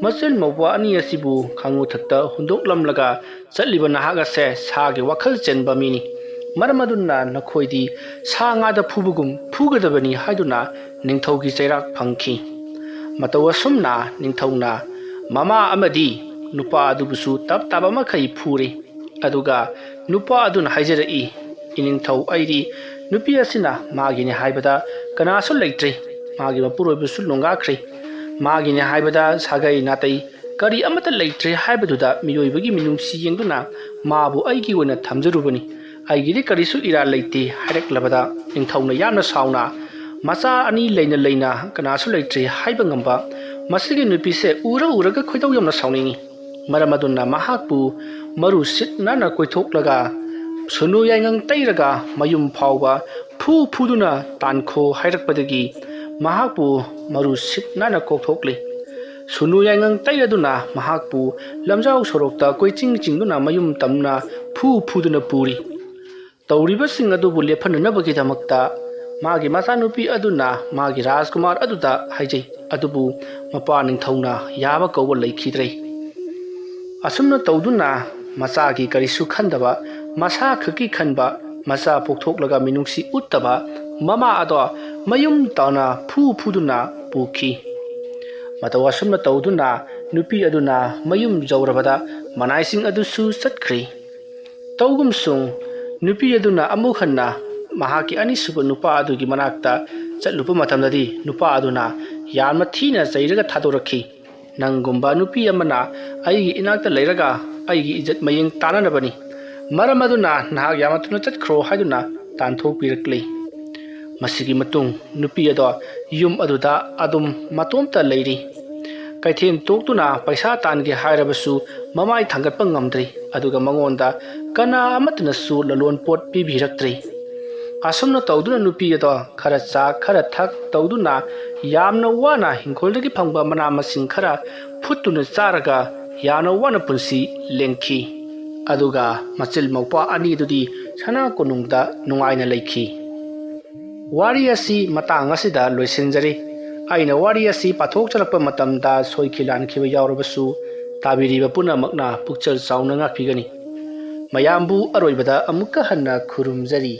ꯃꯆꯤꯟ ꯃꯧꯄ꯭ꯋꯥ ꯑꯅꯤ ꯑꯁꯤꯕꯨ ꯈꯥꯉꯨꯊꯛꯇ ꯍꯨꯟꯗꯣꯛꯂꯝꯂꯒ ꯆꯠꯂꯤꯕ ꯅꯍꯥꯛ ꯑꯁꯦ ꯁꯥꯒꯤ ꯋꯥꯈꯜ ꯆꯦꯟꯕ ꯃꯤꯅꯤ꯫ ꯃꯔꯝ ꯑꯗꯨꯅ ꯅꯈꯣꯏꯗꯤ ꯁꯥ ꯉꯥꯗ ꯐꯨꯕꯒꯨꯝ ꯐꯨꯒꯗꯕꯅꯤ" ꯍꯥꯏꯗꯨꯅ ꯅꯤꯡꯊꯧꯒꯤ ꯆꯩꯔꯥꯛ ꯐꯪꯈꯤ꯫ ꯃꯇꯧ ꯑꯁꯨꯝꯅ ꯅꯤꯡꯊꯧꯅ ꯃꯃꯥ ꯑꯃꯗꯤ ꯅꯨꯄꯥ ꯑꯗꯨꯕꯨꯁꯨ ꯇꯞ ꯇꯥꯕ ꯃꯈꯩ ꯐꯨꯔꯦ꯫ ꯑꯗꯨꯒ ꯅꯨꯄꯥ ꯑꯗꯨꯅ ꯍꯥꯏꯖꯔꯛꯏ, "ꯏꯅꯤꯡꯊꯧ, ꯑꯩꯗꯤ ꯅꯨꯄꯤ ꯑꯁꯤꯅ ꯃꯥꯒꯤꯅꯤ ꯍꯥꯏꯕꯗ ꯀꯅꯥꯁꯨ ꯂꯩꯇ꯭ꯔꯦ꯫ ꯃꯥꯒꯤ ꯃꯄꯨꯔꯣꯏꯕꯁꯨ ꯂꯣꯡꯒꯥꯈ꯭ꯔꯦ꯫ ꯃꯥꯒꯤꯅꯤ ꯍꯥꯏꯕꯗ ꯁꯥꯒꯩ ꯅꯥꯇꯩ ꯀꯔꯤ ꯑꯃꯠꯇ ꯂꯩꯇ꯭ꯔꯦ ꯍꯥꯏꯕꯗꯨꯗ ꯃꯤꯑꯣꯏꯕꯒꯤ ꯃꯤꯅꯨꯡꯁꯤ ꯌꯦꯡꯗꯨꯅ ꯃꯥꯕꯨ ꯑꯩꯒꯤ ꯑꯣꯏꯅ ꯊꯝꯖꯔꯨꯕꯅꯤ꯫ ꯑꯩꯒꯤꯗꯤ ꯀꯔꯤꯁꯨ ꯏꯔꯥꯜ ꯂꯩꯇꯦ" ꯍꯥꯏꯔꯛꯂꯕꯗ ꯅꯤꯡꯊꯧꯅ ꯌꯥꯝꯅ ꯁꯥꯎꯅ, "ꯃꯆꯥ ꯑꯅꯤ ꯂꯩꯅ ꯂꯩꯅ ꯀꯅꯥꯁꯨ ꯂꯩꯇ꯭ꯔꯦ ꯍꯥꯏꯕ ꯉꯝꯕ ꯃꯁꯤꯒꯤ ꯅꯨꯄꯤꯁꯦ ꯎꯔ ꯎꯔꯒ ꯈꯣꯏꯗꯧ ꯌꯥꯝꯅ ꯁꯥꯎꯅꯤꯡꯏ꯫ ꯃꯔꯝ ꯑꯗꯨꯅ ꯃꯍꯥꯛꯄꯨ ꯃꯔꯨ ꯁꯤꯠ ꯅꯥꯟꯅ ꯀꯣꯏꯊꯣꯛꯂꯒ ꯁꯨꯅꯨ ꯌꯥꯏꯉꯪ ꯇꯩꯔꯒ ꯃꯌꯨꯝ ꯐꯥꯎꯕ ꯐꯨ ꯐꯨꯗꯨꯅ ꯇꯥꯟꯈꯣ" ꯍꯥꯏꯔꯛꯄꯗꯒꯤ ꯃꯍꯥꯛꯄꯨ ꯃꯔꯨ ꯁꯤꯠ ꯅꯥꯟꯅ ꯀꯣꯛꯊꯣꯛꯂꯤ꯫ ꯁꯨꯅꯨ ꯌꯥꯏꯉꯪ ꯇꯩꯔꯗꯨꯅ ꯃꯍꯥꯛꯄꯨ ꯂꯝꯖꯥꯎ ꯁꯣꯔꯣꯛꯇ ꯀꯣꯏꯆꯤꯡ ꯆꯤꯡꯗꯨꯅ ꯃꯌꯨꯝ ꯇꯝꯅ ꯐꯨ ꯐꯨꯗꯨꯅ ꯄꯨꯔꯤ꯫ ꯇꯧꯔꯤꯕꯁꯤꯡ ꯑꯗꯨꯕꯨ ꯂꯦꯞꯍꯟꯅꯅꯕꯒꯤꯗꯃꯛꯇ ꯃꯥꯒꯤ ꯃꯆꯥꯅꯨꯄꯤ ꯑꯗꯨꯅ ꯃꯥꯒꯤ ꯔꯥꯖꯀꯨꯃꯥꯔ ꯑꯗꯨꯗ ꯍꯥꯏꯖꯩ꯫ ꯑꯗꯨꯕꯨ ꯃꯄꯥ ꯅꯤꯡꯊꯧꯅ ꯌꯥꯕ ꯀꯧꯕ ꯂꯩꯈꯤꯗ꯭ꯔꯦ꯫ ꯑꯁꯨꯝꯅ ꯇꯧꯗꯨꯅ ꯃꯆꯥꯒꯤ ꯀꯔꯤꯁꯨ ꯈꯟꯗꯕ, ꯃꯁꯥ ꯈꯛꯀꯤ ꯈꯟꯕ, ꯃꯆꯥ ꯄꯣꯛꯊꯣꯛꯂꯒ ꯃꯤꯅꯨꯡꯁꯤ ꯎꯠꯇꯕ ꯃꯃꯥ ꯑꯗꯣ ꯃꯌꯨꯝ ꯇꯥꯅ ꯐꯨ ꯐꯨꯗꯨꯅ ꯄꯨꯈꯤ꯫ ꯃꯇꯧ ꯑꯁꯨꯝꯅ ꯇꯧꯗꯨꯅ ꯅꯨꯄꯤ ꯑꯗꯨꯅ ꯃꯌꯨꯝ ꯌꯧꯔꯕꯗ ꯃꯅꯥꯏꯁꯤꯡ ꯑꯗꯨꯁꯨ ꯆꯠꯈ꯭ꯔꯦ꯫ ꯇꯧꯒꯨꯝꯁꯨꯡ ꯅꯨꯄꯤ ꯑꯗꯨꯅ ꯑꯃꯨꯛ ꯍꯟꯅ ꯃꯍꯥꯛꯀꯤ ꯑꯅꯤꯁꯨꯕ ꯅꯨꯄꯥ ꯑꯗꯨꯒꯤ ꯃꯅꯥꯛꯇ ꯆꯠꯂꯨꯕ ꯃꯇꯝꯗꯗꯤ, ꯅꯨꯄꯥ ꯑꯗꯨꯅ ꯌꯥꯝꯅ ꯊꯤꯅ ꯆꯩꯔꯒ ꯊꯥꯗꯣꯔꯛꯈꯤ꯫ "ꯅꯪꯒꯨꯝꯕ ꯅꯨꯄꯤ ꯑꯃꯅ ꯑꯩꯒꯤ ꯏꯅꯥꯛꯇ ꯂꯩꯔꯒ ꯑꯩꯒꯤ ꯏꯖꯠ ꯃꯌꯦꯡ ꯇꯥꯅꯅꯕꯅꯤ꯫ ꯃꯔꯝ ꯑꯗꯨꯅ ꯅꯍꯥꯛ ꯌꯥꯝꯅ ꯊꯨꯅ ꯆꯠꯈ꯭ꯔꯣ" ꯍꯥꯏꯗꯨꯅ ꯇꯥꯟꯊꯣꯛꯄꯤꯔꯛꯂꯤ꯫ ꯃꯁꯤꯒꯤ ꯃꯇꯨꯡ ꯅꯨꯄꯤ ꯑꯗꯣ ꯌꯨꯝ ꯑꯗꯨꯗ ꯑꯗꯨꯝ ꯃꯇꯣꯝꯇ ꯂꯩꯔꯤ꯫ ꯀꯩꯊꯦꯜ ꯇꯣꯛꯇꯨꯅ ꯄꯩꯁꯥ ꯇꯥꯟꯒꯦ ꯍꯥꯏꯔꯕꯁꯨ ꯃꯃꯥꯏ ꯊꯥꯡꯒꯠꯄ ꯉꯝꯗ꯭ꯔꯤ, ꯑꯗꯨꯒ ꯃꯉꯣꯟꯗ ꯀꯅꯥ ꯑꯃꯠꯇꯅꯁꯨ ꯂꯂꯣꯟ ꯄꯣꯠ ꯄꯤꯕꯤꯔꯛꯇ꯭ꯔꯤ꯫ ꯑꯁꯨꯝꯅ ꯇꯧꯗꯨꯅ ꯅꯨꯄꯤ ꯑꯗꯣ ꯈꯔ ꯆꯥ ꯈꯔ ꯊꯛ ꯇꯧꯗꯨꯅ ꯌꯥꯝꯅ ꯋꯥꯅ ꯍꯤꯡꯈꯣꯜꯗꯒꯤ ꯐꯪꯕ ꯃꯅꯥ ꯃꯁꯤꯡ ꯈꯔ ꯐꯨꯠꯇꯨꯅ ꯆꯥꯔꯒ ꯌꯥꯝꯅ ꯋꯥꯅ ꯄꯨꯟꯁꯤ ꯂꯦꯟꯈꯤ꯫ ꯑꯗꯨꯒ ꯃꯆꯤꯜ ꯃꯧꯄ꯭ꯋꯥ ꯑꯅꯤꯗꯨꯗꯤ ꯁꯅꯥ ꯀꯣꯅꯨꯡꯗ ꯅꯨꯡꯉꯥꯏꯅ ꯂꯩꯈꯤ꯫ ꯋꯥꯔꯤ ꯑꯁꯤ ꯃꯇꯥꯡ ꯑꯁꯤꯗ ꯂꯣꯏꯁꯤꯟꯖꯔꯤ꯫ ꯑꯩꯅ ꯋꯥꯔꯤ ꯑꯁꯤ ꯄꯥꯊꯣꯛꯆꯔꯛꯄ ꯃꯇꯝꯗ ꯁꯣꯏꯈꯤ ꯂꯥꯟꯈꯤꯕ ꯌꯥꯎꯔꯕꯁꯨ, ꯇꯥꯕꯤꯔꯤꯕ ꯄꯨꯝꯅꯃꯛꯅ ꯄꯨꯛꯆꯦꯜ ꯆꯥꯎꯅ ꯉꯥꯛꯄꯤꯒꯅꯤ꯫ ꯃꯌꯥꯝꯕꯨ ꯑꯔꯣꯏꯕꯗ ꯑꯃꯨꯛꯀ ꯍꯟꯅ ꯈꯨꯔꯨꯝꯖꯔꯤ꯫